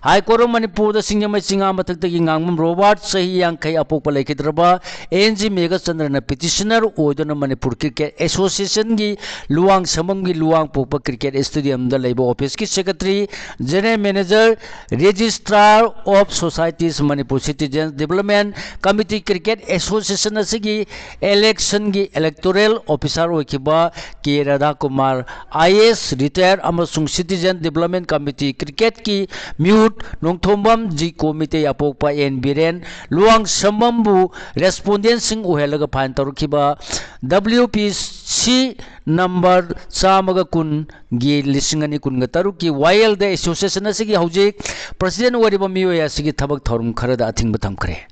High Court of ꯃꯅꯤꯄꯨꯔꯗ ꯁꯤꯡꯖꯃꯩ ꯆꯤꯡꯉꯥ ꯃꯊꯛꯇꯒꯤ ꯉꯥꯡꯕꯝ ꯔꯣꯕꯥꯔꯠ, ꯆꯍꯤ ꯌꯥꯡꯈꯩ, ꯑꯄꯣꯛꯄ ꯂꯩꯈꯤꯗ꯭ꯔꯕ ꯑꯦꯟ ꯖꯤ ꯃꯦꯘꯆꯟꯗ꯭ꯔꯅ petitioner ꯑꯣꯏꯗꯨꯅ ꯃꯅꯤꯄꯨꯔ Cricket Associationꯒꯤ ꯂꯨꯋꯥꯡ ꯁꯝꯕꯝꯒꯤ ꯂꯨꯋꯥꯡ ꯄꯣꯛꯄ Cricket Stadiumꯗ ꯂꯩꯕ officeꯀꯤ Secretary, General Manager, Registrar of Societies, Manipur Citizens Development Committee, Cricket Association ꯑꯁꯤꯒꯤ electionꯒꯤ electoral officer ꯑꯣꯏꯈꯤꯕ ꯀꯦ ꯔꯥꯙꯥꯀꯨꯃꯥꯔ, I A S retire ꯑꯃꯁꯨꯡ Citizen Development Committee cricketꯀꯤ ꯃꯤꯍꯨꯠ ꯅꯣꯡꯊꯣꯝꯕꯝ ꯖꯤ ꯀꯣꯃꯤꯇꯩ ꯑꯄꯣꯛꯄ ꯑꯦꯟ ꯕꯤꯔꯦꯟ ꯂꯨꯋꯥꯡꯁꯝꯕꯝꯕꯨ respondentꯁꯤꯡ ꯑꯣꯏꯍꯜꯂꯒ fine ꯇꯧꯔꯛꯈꯤꯕ W P C number ꯆꯥꯝꯃꯒ ꯀꯨꯟꯒꯤ ꯂꯤꯁꯤꯡ ꯑꯅꯤ ꯀꯨꯟꯒ ꯇꯔꯨꯛꯀꯤ ꯋꯥꯌꯦꯜꯗ association ꯑꯁꯤꯒꯤ ꯍꯧꯖꯤꯛ president ꯑꯣꯏꯔꯤꯕ ꯃꯤꯑꯣꯏ ꯑꯁꯤꯒꯤ ꯊꯕꯛ ꯊꯧꯔꯝ ꯈꯔꯗ ꯑꯊꯤꯡꯕ ꯊꯝꯈ꯭ꯔꯦ꯫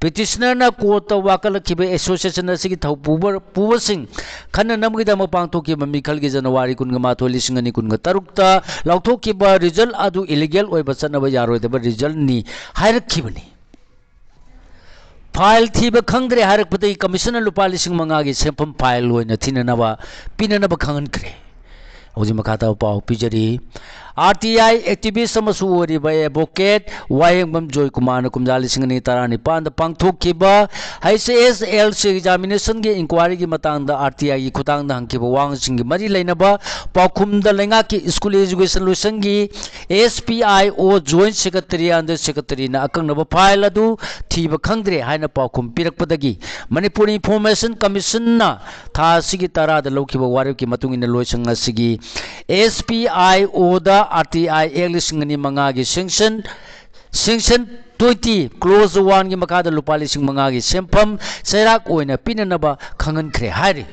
Petitionerꯅ courtꯇ ꯋꯥꯀꯠꯂꯛꯈꯤꯕ association ꯑꯁꯤꯒꯤ ꯊꯧꯄꯨꯕ-, ꯄꯨꯕꯁꯤꯡ ꯈꯟꯅꯅꯕꯒꯤꯗꯃꯛ ꯄꯥꯡꯊꯣꯛꯈꯤꯕ ꯃꯤꯈꯜꯒꯤ January ꯀꯨꯟꯒ ꯃꯥꯊꯣꯏ, ꯂꯤꯁꯤꯡ ꯑꯅꯤ ꯀꯨꯟꯒ ꯇꯔꯨꯛꯇ ꯂꯥꯎꯊꯣꯛꯈꯤꯕ result ꯑꯗꯨ illegal ꯑꯣꯏꯕ, ꯆꯠꯅꯕ ꯌꯥꯔꯣꯏꯗꯕ resultꯅꯤ ꯍꯥꯏꯔꯛꯈꯤꯕꯅꯤ꯫ File ꯊꯤꯕ ꯈꯪꯗ꯭ꯔꯦ ꯍꯥꯏꯔꯛꯄꯗꯒꯤ commissionꯅ ꯂꯨꯄꯥ ꯂꯤꯁꯤꯡ ꯃꯉꯥꯒꯤ ꯁꯦꯟꯐꯝ file ꯑꯣꯏꯅ ꯊꯤꯅꯅꯕ, ꯄꯤꯅꯅꯕ ꯈꯪꯍꯟꯈ꯭ꯔꯦ꯫ ꯍꯧꯖꯤꯛ ꯃꯈꯥ ꯇꯥꯕ ꯄꯥꯎ ꯄꯤꯖꯔꯤ꯫ ꯑꯥꯔ ꯇꯤ ꯑꯥꯏ ꯑꯦꯛꯇꯤꯚꯤꯁ ꯑꯃꯁꯨ ꯑꯣꯏꯔꯤꯕ ꯑꯦꯗꯚꯣꯀꯦꯠ ꯋꯥꯍꯦꯡꯕꯝ ꯖꯣꯏꯀꯨꯃꯥꯔꯅ ꯀꯨꯝꯖꯥ ꯂꯤꯁꯤꯡ ꯑꯅꯤ ꯇꯔꯥꯅꯤꯄꯥꯟꯗ ꯄꯥꯡꯊꯣꯛꯈꯤꯕ ꯍꯩꯆ ꯑꯦꯁ ꯑꯦꯜ ꯁꯤ ꯑꯦꯛꯖꯥꯃꯤꯅꯦꯁꯟꯒꯤ ꯏꯟꯀ꯭ꯋꯥꯏꯔꯤꯒꯤ ꯃꯇꯥꯡꯗ ꯑꯥꯔ ꯇꯤ ꯑꯥꯏꯒꯤ ꯈꯨꯠꯊꯥꯡꯗ ꯍꯪꯈꯤꯕ ꯋꯥꯍꯪꯁꯤꯡꯒꯤ ꯃꯔꯤ ꯂꯩꯅꯕ ꯄꯥꯎꯈꯨꯝꯗ ꯂꯩꯉꯥꯛꯀꯤ ꯁ꯭ꯀꯨꯜ ꯑꯦꯖꯨꯀꯦꯁꯟ ꯂꯣꯏꯁꯪꯒꯤ S P I O, joint secretary under ꯁꯦꯀ꯭ꯔꯦꯇꯔꯤꯅ ꯑꯀꯛꯅꯕ ꯐꯥꯏꯜ ꯑꯗꯨ ꯊꯤꯕ ꯈꯪꯗ꯭ꯔꯦ ꯍꯥꯏꯅ ꯄꯥꯎꯈꯨꯝ ꯄꯤꯔꯛꯄꯗꯒꯤ ꯃꯅꯤꯄꯨꯔ ꯏꯟꯐꯣꯔꯃꯦꯁꯟ ꯀꯃꯤꯁꯟꯅ ꯊꯥ ꯑꯁꯤꯒꯤ ꯇꯔꯥꯗ ꯂꯧꯈꯤꯕ ꯋꯥꯔꯦꯞꯀꯤ ꯃꯇꯨꯡ ꯏꯟꯅ ꯂꯣꯏꯁꯪ ꯑꯁꯤꯒꯤ S P I O R T ꯑꯥꯏ ꯑꯦꯛ ꯂꯤꯁꯤꯡ ꯑꯅꯤ ꯃꯉꯥꯒꯤ ꯁꯦꯡꯁꯟ, ꯁꯦꯡꯁꯟ ꯇ꯭ꯋꯦꯟꯇꯤ, ꯀ꯭ꯂꯣꯖ ꯋꯥꯟꯒꯤ ꯃꯈꯥꯗ ꯂꯨꯄꯥ ꯂꯤꯁꯤꯡ ꯃꯉꯥꯒꯤ ꯁꯦꯟꯐꯝ ꯆꯩꯔꯥꯛ ꯑꯣꯏꯅ ꯄꯤꯅꯅꯕ ꯈꯪꯍꯟꯈ꯭ꯔꯦ ꯍꯥꯏꯔꯤ꯫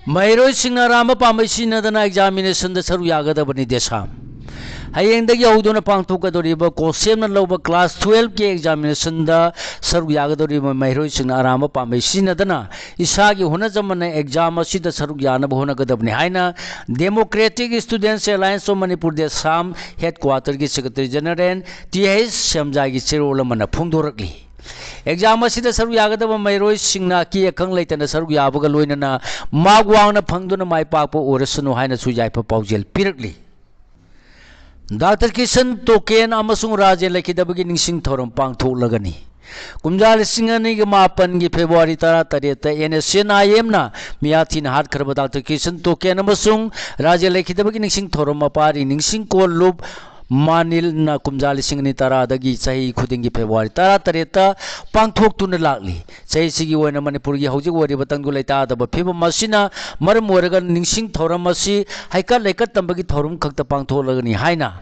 ꯃꯍꯩꯔꯣꯏꯁꯤꯡꯅ ꯑꯔꯥꯟꯕ ꯄꯥꯝꯕꯩ ꯁꯤꯖꯤꯟꯅꯗꯅ ꯑꯦꯛꯖꯥꯃꯤꯅꯦꯁꯟꯗ ꯁꯔꯨꯛ ꯌꯥꯒꯗꯕꯅꯤ꯫ ꯗꯦꯁꯥꯝ꯫ ꯍꯌꯦꯡꯗꯒꯤ ꯍꯧꯗꯨꯅ ꯄꯥꯡꯊꯣꯛꯀꯗꯧꯔꯤꯕ ꯀꯣꯔꯁ ꯁꯦꯝꯅ ꯂꯧꯕ ꯀ꯭ꯂꯥꯁ ꯇꯨꯌꯦꯜꯐꯀꯤ ꯑꯦꯛꯖꯥꯃꯤꯅꯦꯁꯟꯗ ꯁꯔꯨꯛ ꯌꯥꯒꯗꯧꯔꯤꯕ ꯃꯍꯩꯔꯣꯏꯁꯤꯡꯅ ꯑꯔꯥꯟꯕ ꯄꯥꯝꯕꯩ ꯁꯤꯖꯤꯟꯅꯗꯅ ꯏꯁꯥꯒꯤ ꯍꯣꯠꯅꯖꯃꯟꯅ ꯑꯦꯛꯖꯥꯝ ꯑꯁꯤꯗ ꯁꯔꯨꯛ ꯌꯥꯅꯕ ꯍꯣꯠꯅꯒꯗꯕꯅꯤ ꯍꯥꯏꯅ democratic students alliance of Manipur, DESAM, ꯍꯦꯗꯀ꯭ꯋꯥꯇꯔꯒꯤ ꯁꯦꯀ꯭ꯔꯦꯇꯔꯤ ꯖꯦꯅꯔꯦꯜ ꯇꯤ ꯑꯩꯆ ꯁ꯭ꯌꯥꯝꯖꯥꯏꯒꯤ ꯆꯦꯔꯣꯜ ꯑꯃꯅ ꯐꯣꯡꯗꯣꯔꯛꯂꯤ꯫ ꯑꯦꯛꯖꯥꯝ ꯑꯁꯤꯗ ꯁꯔꯨꯛ ꯌꯥꯒꯗꯕ ꯃꯍꯩꯔꯣꯏꯁꯤꯡꯅ ꯑꯀꯤ ꯑꯈꯪ ꯂꯩꯇꯅ ꯁꯔꯨꯛ ꯌꯥꯕꯒ ꯂꯣꯏꯅꯅ ꯃꯥꯔꯛ ꯋꯥꯡꯅ ꯐꯪꯗꯨꯅ ꯃꯥꯏ ꯄꯥꯛꯄ ꯑꯣꯏꯔꯁꯅꯨ ꯍꯥꯏꯅꯁꯨ ꯌꯥꯏꯐ ꯄꯥꯎꯖꯦꯜ ꯄꯤꯔꯛꯂꯤ꯫ ꯗꯥꯛꯇꯔ ꯀꯤꯁꯟ ꯇꯣꯀꯦꯟ ꯑꯃꯁꯨꯡ ꯔꯥꯖꯦꯟ ꯂꯩꯈꯤꯗꯕꯒꯤ ꯅꯤꯡꯁꯤꯡ ꯊꯧꯔꯝ ꯄꯥꯡꯊꯣꯛꯂꯒꯅꯤ꯫ ꯀꯨꯝꯖꯥ ꯂꯤꯁꯤꯡ ꯑꯅꯤꯒ ꯃꯥꯄꯟꯒꯤ ꯐꯦꯕ꯭ꯔꯨꯋꯥꯔꯤ ꯇꯔꯥꯇꯔꯦꯠꯇ ꯑꯦꯟ ꯑꯦꯁ ꯑꯦꯟ ꯑꯥꯏ ꯑꯦꯝꯅ ꯃꯤꯌꯥꯊꯤꯅ ꯍꯥꯠꯈ꯭ꯔꯕ ꯗꯥꯛꯇꯔ ꯀꯤꯁꯟ ꯇꯣꯀꯦꯟ ꯑꯃꯁꯨꯡ ꯔꯥꯖꯦꯟ ꯂꯩꯈꯤꯗꯕꯒꯤ ꯅꯤꯡꯁꯤꯡ ꯊꯧꯔꯝ ꯃꯄꯥꯔꯤ ꯅꯤꯡꯁꯤꯡ ꯀꯣꯜꯂꯨꯞ ꯃꯥꯅꯤꯜꯅ ꯀꯨꯝꯖꯥ ꯂꯤꯁꯤꯡ ꯑꯅꯤ ꯇꯔꯥꯗꯒꯤ ꯆꯍꯤ ꯈꯨꯗꯤꯡꯒꯤ ꯐꯦꯕ꯭ꯔꯨꯋꯥꯔꯤ ꯇꯔꯥꯇꯔꯦꯠꯇ ꯄꯥꯡꯊꯣꯛꯇꯨꯅ ꯂꯥꯛꯂꯤ꯫ ꯆꯍꯤꯁꯤꯒꯤ ꯑꯣꯏꯅ ꯃꯅꯤꯄꯨꯔꯒꯤ ꯍꯧꯖꯤꯛ ꯑꯣꯏꯔꯤꯕ ꯇꯪꯗꯨ ꯂꯩꯇꯥꯗꯕ ꯐꯤꯕꯝ ꯑꯁꯤꯅ ꯃꯔꯝ ꯑꯣꯏꯔꯒ ꯅꯤꯡꯁꯤꯡ ꯊꯧꯔꯝ ꯑꯁꯤ ꯍꯩꯀꯠ ꯂꯩꯀꯠ ꯇꯝꯕꯒꯤ ꯊꯧꯔꯝ ꯈꯛꯇ ꯄꯥꯡꯊꯣꯛꯂꯒꯅꯤ ꯍꯥꯏꯅ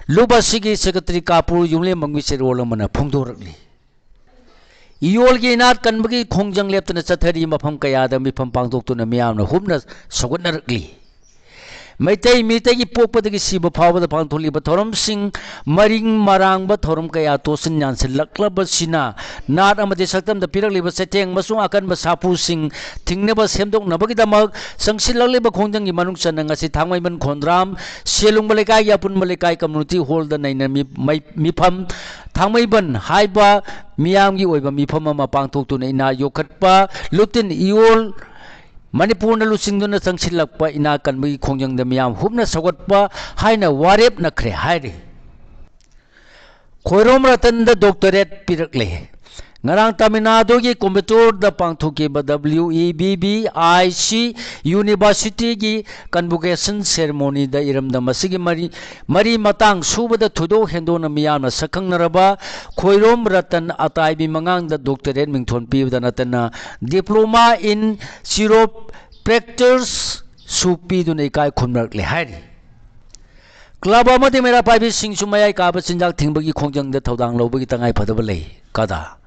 ꯂꯨꯞ ꯑꯁꯤꯒꯤ ꯁꯦꯀ꯭ꯔꯦꯇꯔꯤ ꯀꯥꯄꯨꯔ ꯌꯨꯝꯂꯦꯝꯕꯝꯒꯤ ꯆꯦꯔꯣꯜ ꯑꯃꯅ ꯐꯣꯡꯗꯣꯔꯛꯂꯤ꯫ ꯏꯌꯣꯜꯒꯤ ꯏꯅꯥꯠ ꯀꯟꯕꯒꯤ ꯈꯣꯡꯖꯪ ꯂꯦꯞꯇꯅ ꯆꯠꯊꯔꯤ꯫ ꯃꯐꯝ ꯀꯌꯥꯗ ꯃꯤꯐꯝ ꯄꯥꯡꯊꯣꯛꯇꯨꯅ ꯃꯤꯌꯥꯝꯅ ꯍꯨꯞꯅ ꯁꯧꯒꯠꯅꯔꯛꯂꯤ꯫ ꯃꯩꯇꯩ ꯃꯤꯇꯩꯒꯤ ꯄꯣꯛꯄꯗꯒꯤ ꯁꯤꯕ ꯐꯥꯎꯕꯗ ꯄꯥꯡꯊꯣꯛꯂꯤꯕ ꯊꯧꯔꯝꯁꯤꯡ, ꯃꯔꯤꯡ ꯃꯔꯥꯡꯕ ꯊꯧꯔꯝ ꯀꯌꯥ ꯇꯣꯠꯁꯤꯟ ꯌꯥꯟꯁꯤꯜꯂꯛꯂꯕꯁꯤꯅ ꯅꯥꯠ ꯑꯃꯗꯤ ꯁꯛꯇꯝꯗ ꯄꯤꯔꯛꯂꯤꯕ ꯆꯩꯊꯦꯡ ꯑꯃꯁꯨꯡ ꯑꯀꯟꯕ ꯁꯥꯐꯨꯁꯤꯡ ꯊꯤꯡꯅꯕ ꯁꯦꯝꯗꯣꯛꯅꯕꯒꯤꯗꯃꯛ ꯆꯪꯁꯤꯜꯂꯛꯂꯤꯕ ꯈꯣꯡꯖꯪꯒꯤ ꯃꯅꯨꯡ ꯆꯟꯅ ꯉꯁꯤ ꯊꯥꯡꯃꯩꯕꯟ ꯈꯣꯟꯗ꯭ꯔꯥꯝ ꯁꯦꯂꯨꯡꯕ ꯂꯩꯀꯥꯏꯒꯤ ꯑꯄꯨꯟꯕ ꯂꯩꯀꯥꯏ ꯀꯝꯃ꯭ꯌꯨꯅꯤꯇꯤ ꯍꯣꯜꯗ ꯅꯩꯅ ꯃꯤ-, ꯃꯩ-, ꯃꯤꯐꯝ ꯊꯥꯡꯃꯩꯕꯟ ꯍꯥꯏꯕ ꯃꯤꯌꯥꯝꯒꯤ ꯑꯣꯏꯕ ꯃꯤꯐꯝ ꯑꯃ ꯄꯥꯡꯊꯣꯛꯇꯨꯅ ꯏꯅꯥꯠ ꯌꯣꯛꯈꯠꯄ ꯂꯨꯞꯇꯤꯟ ꯏꯌꯣꯜ ꯃꯅꯤꯄꯨꯔꯅ ꯂꯨꯆꯤꯡꯗꯨꯅ ꯆꯪꯁꯤꯜꯂꯛꯄ ꯏꯅꯥꯛ ꯈꯨꯟꯕꯒꯤ ꯈꯣꯡꯖꯪꯗ ꯃꯤꯌꯥꯝ ꯍꯨꯞꯅ ꯁꯧꯒꯠꯄ ꯍꯥꯏꯅ ꯋꯥꯔꯦꯞꯅꯈ꯭ꯔꯦ ꯍꯥꯏꯔꯤ꯫ ꯈꯣꯏꯔꯣꯝ ꯔꯇꯟꯗ doctorate ꯄꯤꯔꯛꯂꯦ꯫ ꯉꯔꯥꯡ ꯇꯥꯃꯤꯜ ꯅꯥꯗꯨꯒꯤ ꯀꯣꯏꯝꯕꯇꯣꯔꯗ ꯄꯥꯡꯊꯣꯛꯈꯤꯕ W E B B I C Universityꯒꯤ convocation ceremonyꯗ ꯏꯔꯝꯗꯝ ꯑꯁꯤꯒꯤ ꯃꯔꯤ, ꯃꯔꯤ ꯃꯇꯥꯡ ꯁꯨꯕꯗ ꯊꯣꯏꯗꯣꯛ ꯍꯦꯟꯗꯣꯛꯅ ꯃꯤꯌꯥꯝꯅ ꯁꯛꯈꯪꯅꯔꯕ ꯈꯣꯏꯔꯣꯝ ꯔꯇꯟ ꯑꯇꯥꯏꯕꯤ ꯃꯉꯥꯡꯗ doctorate ꯃꯤꯡꯊꯣꯟ ꯄꯤꯕꯗ ꯅꯠꯇꯅ Diploma in Chiropractorꯁꯨ ꯄꯤꯗꯨꯅ ꯏꯀꯥꯏ ꯈꯨꯝꯅꯔꯛꯂꯦ ꯍꯥꯏꯔꯤ꯫ Club ꯑꯃꯗꯤ ꯃꯩꯔꯥ ꯄꯥꯏꯕꯤꯁꯤꯡꯁꯨ ꯃꯌꯥꯏ ꯀꯥꯕ ꯆꯤꯟꯖꯥꯛ ꯊꯤꯡꯕꯒꯤ ꯈꯣꯡꯖꯪꯗ ꯊꯧꯗꯥꯡ ꯂꯧꯕꯒꯤ ꯇꯉꯥꯏ ꯐꯗꯕ ꯂꯩ꯫ ꯀꯗꯥ꯫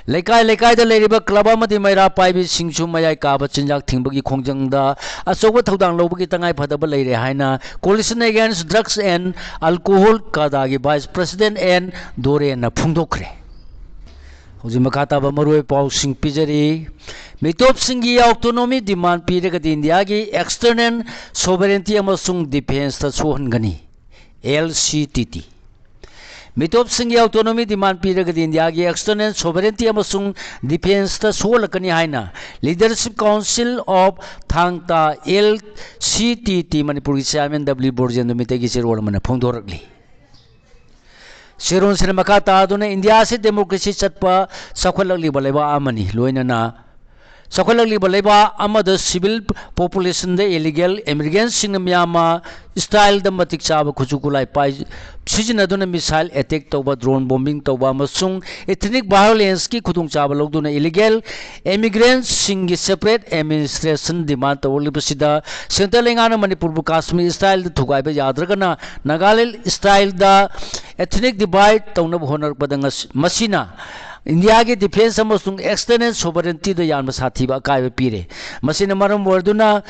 ꯂꯩꯀꯥꯏ ꯂꯩꯀꯥꯏꯗ ꯂꯩꯔꯤꯕ club ꯑꯃꯗꯤ ꯃꯩꯔꯥ ꯄꯥꯏꯕꯤꯁꯤꯡꯁꯨ ꯃꯌꯥꯏ ꯀꯥꯕ ꯆꯤꯟꯖꯥꯛ ꯊꯤꯡꯕꯒꯤ ꯈꯣꯡꯖꯪꯗ ꯑꯆꯧꯕ ꯊꯧꯗꯥꯡ ꯂꯧꯕꯒꯤ ꯇꯉꯥꯏ ꯐꯗꯕ ꯂꯩꯔꯦ ꯍꯥꯏꯅ Coalition Against Drugs and Alcohol, ꯀꯗꯥꯒꯤ vice president ꯑꯦꯟ ꯗꯣꯔꯦꯟꯅ ꯐꯣꯡꯗꯣꯛꯈ꯭ꯔꯦ꯫ ꯍꯧꯖꯤꯛ ꯃꯈꯥ ꯇꯥꯕ ꯃꯔꯨꯑꯣꯏꯕ ꯄꯥꯎꯁꯤꯡ ꯄꯤꯖꯔꯤ꯫ ꯃꯤꯇꯣꯞꯁꯤꯡꯒꯤ autonomy demand ꯄꯤꯔꯒꯗꯤ ꯏꯟꯗꯤꯌꯥꯒꯤ external sovereignty ꯑꯃꯁꯨꯡ defenceꯇ ꯁꯣꯛꯍꯟꯒꯅꯤ, L C T T꯫ ꯃꯤꯇꯣꯞꯁꯤꯡꯒꯤ autonomy demand ꯄꯤꯔꯒꯗꯤ ꯏꯟꯗꯤꯌꯥꯒꯤ external sovereignty ꯑꯃꯁꯨꯡ defenceꯇ ꯁꯣꯛꯍꯜꯂꯛꯀꯅꯤ ꯍꯥꯏꯅ Leadership Council of ꯊꯥꯡ ꯇꯥ, L C T T, ꯃꯅꯤꯄꯨꯔꯒꯤ chairman W ꯕꯣꯔꯖꯦꯟꯗꯨ ꯃꯤꯇꯩꯒꯤ ꯆꯦꯔꯣꯜ ꯑꯃꯅ ꯐꯣꯡꯗꯣꯔꯛꯂꯤ꯫ ꯆꯦꯔꯣꯜꯁꯤꯅ ꯃꯈꯥ ꯇꯥꯗꯨꯅ ꯏꯟꯗꯤꯌꯥ ꯑꯁꯤ democracy ꯆꯠꯄ ꯆꯥꯎꯈꯠꯂꯛꯂꯤꯕ ꯂꯩꯕꯥꯛ ꯑꯃꯅꯤ꯫ ꯂꯣꯏꯅꯅ ꯆꯥꯎꯈꯠꯂꯛꯂꯤꯕ ꯂꯩꯕꯥꯛ ꯑꯃꯗ civil populationꯗ illegal immigrantꯁꯤꯡꯅ ꯃꯤꯌꯥꯝꯃ styleꯗ ꯃꯇꯤꯛ ꯆꯥꯕ ꯈꯨꯠꯁꯨ ꯈꯨꯠꯂꯥꯏ ꯄꯥꯏ ꯁꯤꯖꯤꯟꯅꯗꯨꯅ missile attack ꯇꯧꯕ, drone bombing ꯇꯧꯕ ꯑꯃꯁꯨꯡ ethnic violenceꯀꯤ ꯈꯨꯗꯣꯡꯆꯥꯕ ꯂꯧꯗꯨꯅ illegal immigrantꯁꯤꯡꯒꯤ separate administration demand ꯇꯧꯔꯛꯂꯤꯕꯁꯤꯗ central ꯂꯩꯉꯥꯛꯅ ꯃꯅꯤꯄꯨꯔꯕꯨ ꯀꯥꯁꯃꯤꯔ styleꯗ ꯊꯨꯒꯥꯏꯕ ꯌꯥꯗ꯭ꯔꯒꯅ Nagaland styleꯗ ethnic divide ꯇꯧꯅꯕ ꯍꯣꯠꯅꯔꯛꯄꯗ ꯉꯁꯤ, ꯃꯁꯤꯅ ꯏꯟꯗꯤꯌꯥꯒꯤ defence ꯑꯃꯁꯨꯡ external sovereigntyꯗ ꯌꯥꯝꯅ ꯁꯥꯊꯤꯕ ꯑꯀꯥꯏꯕ ꯄꯤꯔꯦ꯫ ꯃꯁꯤꯅ ꯃꯔꯝ ꯑꯣꯏꯔꯗꯨꯅ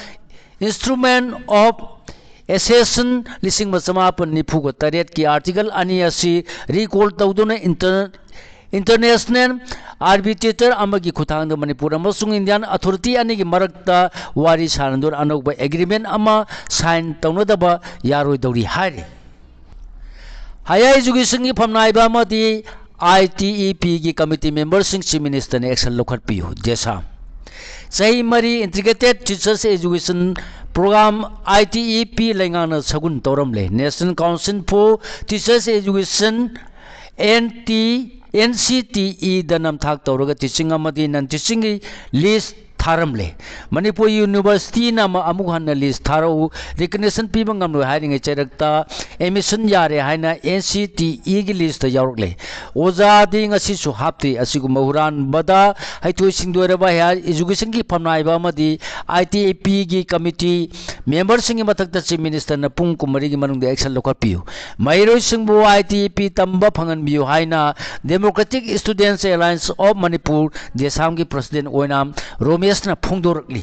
Instrument of Accession ꯂꯤꯁꯤꯡ ꯑꯃ ꯆꯃꯥꯄꯟ ꯅꯤꯐꯨꯒ ꯇꯔꯦꯠꯀꯤ article ꯑꯅꯤ ꯑꯁꯤ recall ꯇꯧꯗꯨꯅ inter-, international arbitrator ꯑꯃꯒꯤ ꯈꯨꯠꯊꯥꯡꯗ ꯃꯅꯤꯄꯨꯔ ꯑꯃꯁꯨꯡ Indian authority ꯑꯅꯤꯒꯤ ꯃꯔꯛꯇ ꯋꯥꯔꯤ ꯁꯥꯅꯗꯨꯅ ꯑꯅꯧꯕ agreement ꯑꯃ sign ꯇꯧꯅꯗꯕ ꯌꯥꯔꯣꯏꯗꯧꯔꯤ ꯍꯥꯏꯔꯤ꯫ Higher educationꯒꯤ ꯐꯝꯅꯥꯏꯕ ꯑꯃꯗꯤ ITEPꯒꯤ committee memberꯁꯤꯡ Chief Ministerꯅ action ꯂꯧꯈꯠꯄꯤꯌꯨ꯫ ꯗꯦꯁꯥꯝ꯫ ꯆꯍꯤ ꯃꯔꯤ Integrated Teachers Education Program, I T E P, ꯂꯩꯉꯥꯛꯅ ꯁꯒꯨꯟ ꯇꯧꯔꯝꯂꯦ꯫ National Council for Teachers Education, N T, N C T E ꯗ ꯅꯝꯊꯥꯛ ꯇꯧꯔꯒ teaching ꯑꯃꯗꯤ non teachingꯒꯤ list ꯊꯥꯔꯝꯂꯦ꯫ ꯃꯅꯤꯄꯨꯔ Universityꯅ ꯑꯃ-, ꯑꯃꯨꯛ ꯍꯟꯅ list ꯊꯥꯔꯛꯎ, recognition ꯄꯤꯕ ꯉꯝꯂꯣꯏ ꯍꯥꯏꯔꯤꯉꯩ ꯆꯩꯔꯛꯇ admission ꯌꯥꯔꯦ ꯍꯥꯏꯅ N C T Eꯒꯤ listꯇ ꯌꯥꯎꯔꯛꯂꯦ꯫ ꯑꯣꯖꯥꯗꯤ ꯉꯁꯤꯁꯨ ꯍꯥꯞꯇ꯭ꯔꯤ꯫ ꯑꯁꯤꯒꯨꯝꯕ ꯍꯨꯔꯥꯟꯕꯗ ꯍꯩꯊꯣꯏ ꯁꯤꯡꯊꯣꯏꯔꯕ higher educationꯒꯤ ꯐꯝꯅꯥꯏꯕ ꯑꯃꯗꯤ I T E Pꯒꯤ committee memberꯁꯤꯡꯒꯤ ꯃꯊꯛꯇ Chief Ministerꯅ ꯄꯨꯡ ꯀꯨꯟꯃꯔꯤꯒꯤ ꯃꯅꯨꯡꯗ action ꯂꯧꯈꯠꯄꯤꯌꯨ꯫ ꯃꯍꯩꯔꯣꯏꯁꯤꯡꯕꯨ I T E P ꯇꯝꯕ ꯐꯪꯍꯟꯕꯤꯌꯨ ꯍꯥꯏꯅ Democratic Students Alliance of Manipur, DESAM ꯒꯤ president ꯑꯣꯏꯅ ꯔꯣꯃꯦꯁꯅ ꯐꯣꯡꯗꯣꯔꯛꯂꯤ꯫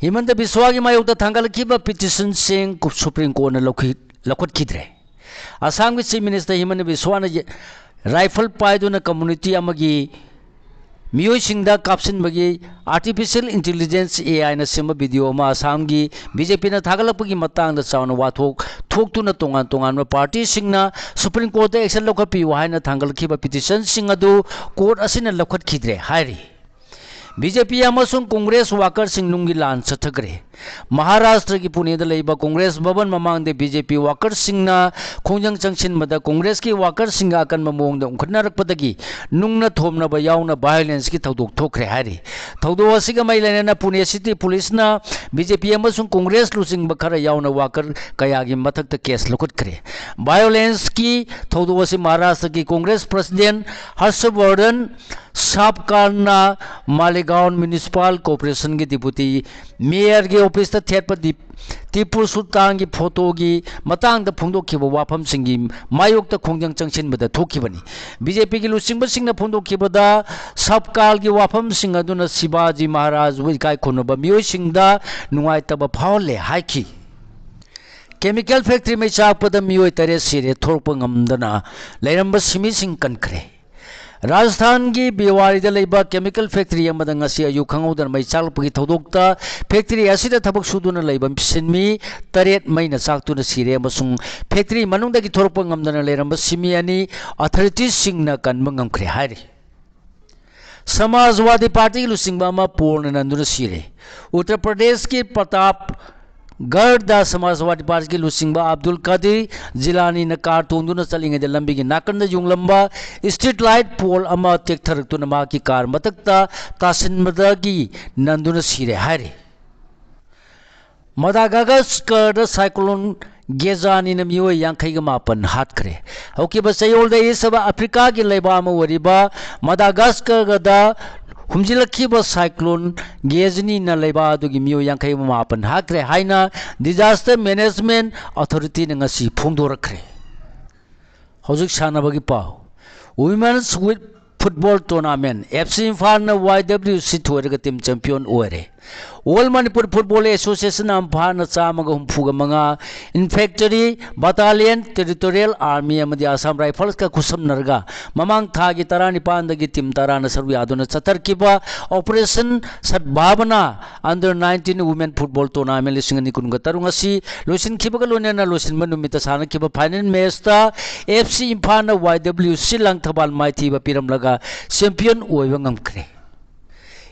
ꯍꯤꯃꯟꯇ ꯕꯤꯁ꯭ꯋꯥꯒꯤ ꯃꯥꯌꯣꯛꯇ ꯊꯥꯡꯒꯠꯂꯛꯈꯤꯕ petitionꯁꯤꯡ Supreme Courtꯅ ꯂꯧꯈꯤ-, ꯂꯧꯈꯠꯈꯤꯗ꯭ꯔꯦ꯫ ꯑꯁꯥꯝꯒꯤ Chief Minister ꯍꯤꯃꯟꯇ ꯕꯤꯁ꯭ꯋꯥꯅ ꯌꯦ-, rifle ꯄꯥꯏꯗꯨꯅ community ꯑꯃꯒꯤ ꯃꯤꯑꯣꯏꯁꯤꯡꯗ ꯀꯥꯞꯁꯤꯟꯕꯒꯤ artificial intelligence, A I ꯅ ꯁꯦꯝꯕ video ꯑꯃ ꯑꯁꯥꯝꯒꯤ BJPꯅ ꯊꯥꯒꯠꯂꯛꯄꯒꯤ ꯃꯇꯥꯡꯗ ꯆꯥꯎꯅ ꯋꯥꯊꯣꯛ ꯊꯣꯛꯇꯨꯅ ꯇꯣꯉꯥꯟ ꯇꯣꯉꯥꯟꯕ partyꯁꯤꯡꯅ Supreme Courtꯇ action ꯂꯧꯈꯠꯄꯤꯌꯨ ꯍꯥꯏꯅ ꯊꯥꯡꯒꯠꯂꯛꯈꯤꯕ petitionꯁꯤꯡ ꯑꯗꯨ court ꯑꯁꯤꯅ ꯂꯧꯈꯠꯈꯤꯗ꯭ꯔꯦ ꯍꯥꯏꯔꯤ꯫ BJP ꯑꯃꯁꯨꯡ Congress workerꯁꯤꯡ ꯅꯨꯡꯒꯤ ꯂꯥꯟ ꯆꯠꯊꯈ꯭ꯔꯦ꯫ ꯃꯍꯥꯔꯥꯁꯇ꯭ꯔꯒꯤ ꯄꯨꯅꯦꯗ ꯂꯩꯕ Congress ꯚꯕꯟ ꯃꯃꯥꯡꯗ BJP workerꯁꯤꯡꯅ ꯈꯣꯡꯖꯪ ꯆꯪꯁꯤꯟꯕꯗ Congressꯀꯤ workerꯁꯤꯡꯒ ꯑꯀꯟꯕ ꯃꯑꯣꯡꯗ ꯎꯪꯈꯠꯅꯔꯛꯄꯗꯒꯤ ꯅꯨꯡꯅ ꯊꯣꯝꯅꯕ ꯌꯥꯎꯅ violenceꯀꯤ ꯊꯧꯗꯣꯛ ꯊꯣꯛꯈ꯭ꯔꯦ ꯍꯥꯏꯔꯤ꯫ ꯊꯧꯗꯣꯛ ꯑꯁꯤꯒ ꯃꯔꯤ ꯂꯩꯅꯅ ꯄꯨꯅꯦ City Policeꯅ BJP ꯑꯃꯁꯨꯡ Congress ꯂꯨꯆꯤꯡꯕ ꯈꯔ ꯌꯥꯎꯅ worker ꯀꯌꯥꯒꯤ ꯃꯊꯛꯇ case ꯂꯧꯈꯠꯈ꯭ꯔꯦ꯫ Violenceꯀꯤ ꯊꯧꯗꯣꯛ ꯑꯁꯤ ꯃꯍꯥꯔꯥꯁꯇ꯭ꯔꯒꯤ Congress president Harshvardhan ꯁꯥꯞꯀꯥꯜꯅ Malegaon Municipal Corporationꯒꯤ Deputy Mayorꯒꯤ officeꯇ ꯊꯦꯠꯄ ꯗꯤ-, ꯇꯤꯄꯨ ꯁꯨꯜꯇꯥꯟꯒꯤ photoꯒꯤ ꯃꯇꯥꯡꯗ ꯐꯣꯡꯗꯣꯛꯈꯤꯕ ꯋꯥꯐꯝꯁꯤꯡꯒꯤ ꯃꯥꯌꯣꯛꯇ ꯈꯣꯡꯖꯪ ꯆꯪꯁꯤꯟꯕꯗ ꯊꯣꯛꯈꯤꯕꯅꯤ꯫ BJPꯒꯤ ꯂꯨꯆꯤꯡꯕꯁꯤꯡꯅ ꯐꯣꯡꯗꯣꯛꯈꯤꯕꯗ ꯁꯥꯞꯀꯥꯜꯒꯤ ꯋꯥꯐꯝꯁꯤꯡ ꯑꯗꯨꯅ ꯁꯤꯕꯥꯖꯤ ꯃꯍꯥꯔꯥꯖꯕꯨ ꯏꯀꯥꯏ ꯈꯨꯝꯅꯕ ꯃꯤꯑꯣꯏꯁꯤꯡꯗ ꯅꯨꯡꯉꯥꯏꯇꯕ ꯐꯥꯎꯍꯜꯂꯦ ꯍꯥꯏꯈꯤ꯫ Chemical factory ꯃꯩ ꯆꯥꯛꯄꯗ ꯃꯤꯑꯣꯏ ꯇꯔꯦꯠ ꯁꯤꯔꯦ, ꯊꯣꯔꯛꯄ ꯉꯝꯗꯅ ꯂꯩꯔꯝꯕ ꯁꯤꯟꯃꯤꯁꯤꯡ ꯀꯟꯈ꯭ꯔꯦ꯫ ꯔꯥꯖꯁꯊꯥꯟꯒꯤ ꯕꯤꯋꯥꯔꯤꯗ ꯂꯩꯕ chemical factory ꯑꯃꯗ ꯉꯁꯤ ꯑꯌꯨꯛ ꯈꯪꯍꯧꯗꯅ ꯃꯩ ꯆꯥꯛꯂꯛꯄꯒꯤ ꯊꯧꯗꯣꯛꯇ factory ꯑꯁꯤꯗ ꯊꯕꯛ ꯁꯨꯗꯨꯅ ꯂꯩꯕ ꯁꯤꯟꯃꯤ ꯇꯔꯦꯠ ꯃꯩꯅ ꯆꯥꯛꯇꯨꯅ ꯁꯤꯔꯦ ꯑꯃꯁꯨꯡ factory ꯃꯅꯨꯡꯗꯒꯤ ꯊꯣꯔꯛꯄ ꯉꯝꯗꯅ ꯂꯩꯔꯝꯕ ꯁꯤꯟꯃꯤ ꯑꯅꯤ authoritiesꯁꯤꯡꯅ ꯀꯟꯕ ꯉꯝꯈ꯭ꯔꯦ ꯍꯥꯏꯔꯤ꯫ ꯁꯃꯥꯖꯋꯥꯗꯤ ꯄꯥꯔꯇꯤꯒꯤ ꯂꯨꯆꯤꯡꯕ ꯑꯃ ꯄꯣꯜꯅ ꯅꯟꯗꯨꯅ ꯁꯤꯔꯦ꯫ ꯎꯠꯇꯔ ꯄ꯭ꯔꯗꯦꯁꯀꯤ ꯄ꯭ꯔꯇꯥꯞ ꯒꯔꯗ ꯁꯃꯥꯖꯋꯥꯗꯤ ꯄꯥꯔꯇꯤꯒꯤ ꯂꯨꯆꯤꯡꯕ ꯑꯕꯗꯨꯜ ꯀꯥꯗꯤꯔ ꯖꯤꯂꯥꯅꯤꯅ ꯀꯥꯔ ꯇꯣꯡꯗꯨꯅ ꯆꯠꯂꯤꯉꯩꯗ ꯂꯝꯕꯤꯒꯤ ꯅꯥꯀꯟꯗ ꯌꯨꯡꯂꯝꯕ ꯁ꯭ꯇ꯭ꯔꯤꯠ ꯂꯥꯏꯠ ꯄꯣꯜ ꯑꯃ ꯇꯦꯛꯊꯔꯛꯇꯨꯅ ꯃꯍꯥꯛꯀꯤ ꯀꯥꯔ ꯃꯊꯛꯇ ꯇꯥꯁꯤꯟꯕꯗꯒꯤ ꯅꯟꯗꯨꯅ ꯁꯤꯔꯦ ꯍꯥꯏꯔꯤ꯫ ꯃꯗꯥꯒꯥꯁꯀꯔꯗ ꯁꯥꯏꯀ꯭ꯂꯣꯟ ꯒꯦꯖꯥꯅꯤꯅ ꯃꯤꯑꯣꯏ ꯌꯥꯡꯈꯩꯒ ꯃꯥꯄꯟ ꯍꯥꯠꯈ꯭ꯔꯦ꯫ ꯍꯧꯈꯤꯕ ꯆꯌꯣꯜꯗ ꯏꯁ ꯑꯐ꯭ꯔꯤꯀꯥꯒꯤ ꯂꯩꯕꯥꯛ ꯑꯃ ꯑꯣꯏꯔꯤꯕ ꯃꯗꯥꯒꯥꯁꯀꯔꯗ ꯍꯨꯝꯖꯤꯜꯂꯛꯈꯤꯕ ꯁꯥꯏꯀ꯭ꯂꯣꯟ ꯒꯦꯖꯅꯤꯅ ꯂꯩꯕꯥꯛ ꯑꯗꯨꯒꯤ ꯃꯤꯑꯣꯏ ꯌꯥꯡꯈꯩ ꯃꯥꯄꯟ ꯍꯥꯠꯈ꯭ꯔꯦ ꯍꯥꯏꯅ Disaster Management Authorityꯅ ꯉꯁꯤ ꯐꯣꯡꯗꯣꯔꯛꯈ꯭ꯔꯦ꯫ ꯍꯧꯖꯤꯛ ꯁꯥꯟꯅꯕꯒꯤ ꯄꯥꯎ꯫ Women's with Football Tournament, F C ꯏꯝꯐꯥꯜꯅ Y W ꯁꯤ ꯊꯣꯏꯔꯒ team champion ꯑꯣꯏꯔꯦ꯫ All Manipur Football Association ꯑꯝꯐꯥꯅ ꯆꯥꯝꯃꯒ ꯍꯨꯝꯐꯨꯒ ꯃꯉꯥ Infantry Battalion, Territorial Army ꯑꯃꯗꯤ Assam Riflesꯀ ꯈꯨꯠꯁꯝꯅꯔꯒ ꯃꯃꯥꯡ ꯊꯥꯒꯤ ꯇꯔꯥꯅꯤꯄꯥꯟꯗꯒꯤ team ꯇꯔꯥꯅ ꯁꯔꯨꯛ ꯌꯥꯗꯨꯅ ꯆꯠꯊꯔꯛꯈꯤꯕ Operation Sadbhavana Under nineteen Women Football Tournament ꯂꯤꯁꯤꯡ ꯑꯅꯤ ꯀꯨꯟꯒ ꯇꯔꯨꯛ ꯑꯁꯤ ꯂꯣꯏꯁꯤꯟꯈꯤꯕꯒ ꯂꯣꯏꯅꯅ ꯂꯣꯏꯁꯤꯟꯕ ꯅꯨꯃꯤꯠꯇ ꯁꯥꯟꯅꯈꯤꯕ final matchꯇ ꯑꯦꯐ ꯁꯤ ꯏꯝꯐꯥꯜꯅ ꯋꯥꯏ ꯗꯕ꯭ꯂꯤꯎ ꯁꯤ ꯂꯪꯊꯕꯥꯜ ꯃꯥꯏꯊꯤꯕ ꯄꯤꯔꯝꯂꯒ champion ꯑꯣꯏꯕ ꯉꯝꯈ꯭ꯔꯦ꯫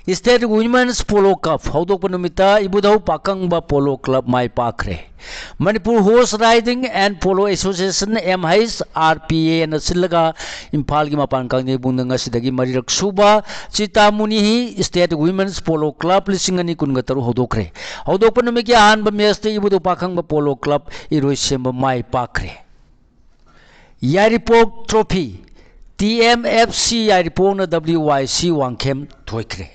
State Women's Polo Cup ꯍꯧꯗꯣꯛꯄ ꯅꯨꯃꯤꯠꯇ ꯏꯕꯨꯙꯧ ꯄꯥꯈꯪꯕ Polo Club my ꯄꯥꯛꯈ꯭ꯔꯦ꯫ Manipur Horse Riding and Polo Association, M H R P Aꯅ ꯁꯤꯜꯂꯒ ꯏꯝꯐꯥꯜꯒꯤ ꯃꯄꯥꯟ ꯀꯥꯡꯖꯩꯕꯨꯡꯗ ꯉꯁꯤꯗꯒꯤ ꯃꯔꯤꯔꯛ ꯁꯨꯕ ꯆꯤꯇꯥꯃꯨꯅꯤꯍꯤ State Women's Polo Club ꯂꯤꯁꯤꯡ ꯑꯅꯤ ꯀꯨꯟꯒ ꯇꯔꯨꯛ ꯍꯧꯗꯣꯛꯈ꯭ꯔꯦ꯫ ꯍꯧꯗꯣꯛꯄ ꯅꯨꯃꯤꯠꯀꯤ ꯑꯍꯥꯟꯕ matchꯇ ꯏꯕꯨꯙꯧ ꯄꯥꯈꯪꯕ Polo Club ꯏꯔꯣꯏꯁꯦꯝꯕ ꯃꯥꯏ ꯄꯥꯛꯈ꯭ꯔꯦ꯫ ꯌꯥꯏꯔꯤꯄꯣꯛ Trophy, T M F C ꯌꯥꯏꯔꯤꯄꯣꯛꯅ W Y C Wangkhem ꯊꯣꯏꯈ꯭ꯔꯦ꯫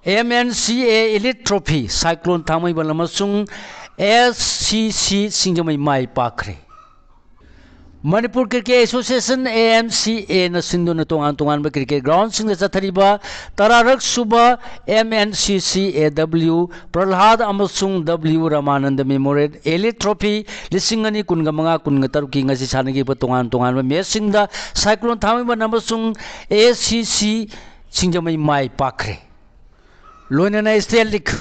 M N C A Elite Trophy, Cyclone ꯊꯥꯡꯃꯩꯕꯟ ꯑꯃꯁꯨꯡ S C C ꯁꯤꯡꯖꯃꯩ ꯃꯥꯏ ꯄꯥꯛꯈ꯭ꯔꯦ꯫ Manipur Cricket Association, M C Aꯅ ꯁꯤꯟꯗꯨꯅ ꯇꯣꯉꯥꯟ ꯇꯣꯉꯥꯟꯕ cricket groundꯁꯤꯡꯗ ꯆꯠꯊꯔꯤꯕ ꯇꯔꯥꯔꯛ ꯁꯨꯕ M N C C A W ꯄ꯭ꯔꯍ꯭ꯂꯥꯗ ꯑꯃꯁꯨꯡ W Ramanand Memorial Elite Trophy ꯂꯤꯁꯤꯡ ꯑꯅꯤ ꯀꯨꯟꯒ ꯃꯉꯥ ꯀꯨꯟꯒ ꯇꯔꯨꯛꯀꯤ ꯉꯁꯤ ꯁꯥꯟꯅꯈꯤꯕ ꯇꯣꯉꯥꯟ ꯇꯣꯉꯥꯟꯕ matchꯁꯤꯡꯗ Cyclone ꯊꯥꯡꯃꯩꯕꯟ ꯑꯃꯁꯨꯡ S C C ꯁꯤꯡꯖꯃꯩ ꯃꯥꯏ ꯄꯥꯛꯈ꯭ꯔꯦ꯫ ꯂꯣꯏꯅꯅ State League,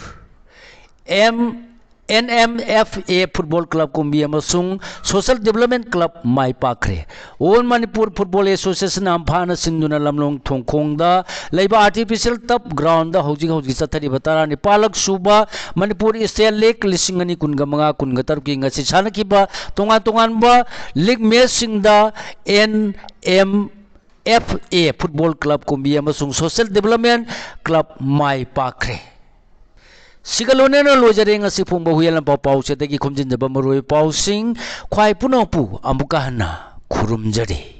M N M F A football club Kumbi ꯑꯃꯁꯨꯡ ꯁꯣꯁꯦꯜ ꯗꯤꯕꯂꯞꯃꯦꯟ ꯀ꯭ꯂꯕ ꯃꯥꯏ ꯄꯥꯛꯈ꯭ꯔꯦ꯫ ꯑꯣꯜ ꯃꯅꯤꯄꯨꯔ ꯐꯨꯠꯕꯣꯜ ꯑꯦꯁꯣꯁꯤꯌꯦꯁꯟ ꯑꯝꯐꯥꯅ ꯁꯤꯟꯗꯨꯅ ꯂꯝꯂꯣꯡ ꯊꯣꯡꯈꯣꯡꯗ ꯂꯩꯕ ꯑꯥꯔꯇꯤꯐꯤꯁꯤꯌꯦꯜ ꯇꯞ ꯒ꯭ꯔꯥꯎꯟꯗ ꯍꯧꯖꯤꯛ ꯍꯧꯖꯤꯛ ꯆꯠꯊꯔꯤꯕ ꯇꯔꯥꯅꯤꯄꯥꯜꯂꯛ ꯁꯨꯕ ꯃꯅꯤꯄꯨꯔ ꯏꯁꯇꯦꯠ ꯂꯤꯒ ꯂꯤꯁꯤꯡ ꯑꯅꯤ ꯀꯨꯟꯒ ꯃꯉꯥ ꯀꯨꯟꯒ ꯇꯔꯨꯛꯀꯤ ꯉꯁꯤ ꯁꯥꯟꯅꯈꯤꯕ ꯇꯣꯉꯥꯟ ꯇꯣꯉꯥꯟꯕ ꯂꯤꯒ ꯃꯦꯆꯁꯤꯡꯗ N M F A football club Kumbi ꯑꯃꯁꯨꯡ ꯁꯣꯁꯦꯜ ꯗꯤꯕꯂꯞꯃꯦꯟ ꯀ꯭ꯂꯕ ꯃꯥꯏ ꯄꯥꯛꯈ꯭ꯔꯦ꯫ ꯁꯤꯒ ꯂꯣꯏꯅꯅ ꯂꯣꯏꯖꯔꯦ ꯉꯁꯤ ꯐꯣꯡꯕ ꯍꯨꯏꯌꯦꯟ ꯂꯥꯟꯄꯥꯎ ꯄꯥꯎꯆꯦꯗꯒꯤ ꯈꯣꯝꯖꯤꯟꯖꯕ ꯃꯔꯨꯑꯣꯏꯕ ꯄꯥꯎꯁꯤꯡ꯫ ꯈ꯭ꯋꯥꯏ ꯄꯨꯝꯅꯃꯛꯄꯨ ꯑꯃꯨꯛꯀ ꯍꯟꯅ ꯈꯨꯔꯨꯝꯖꯔꯤ꯫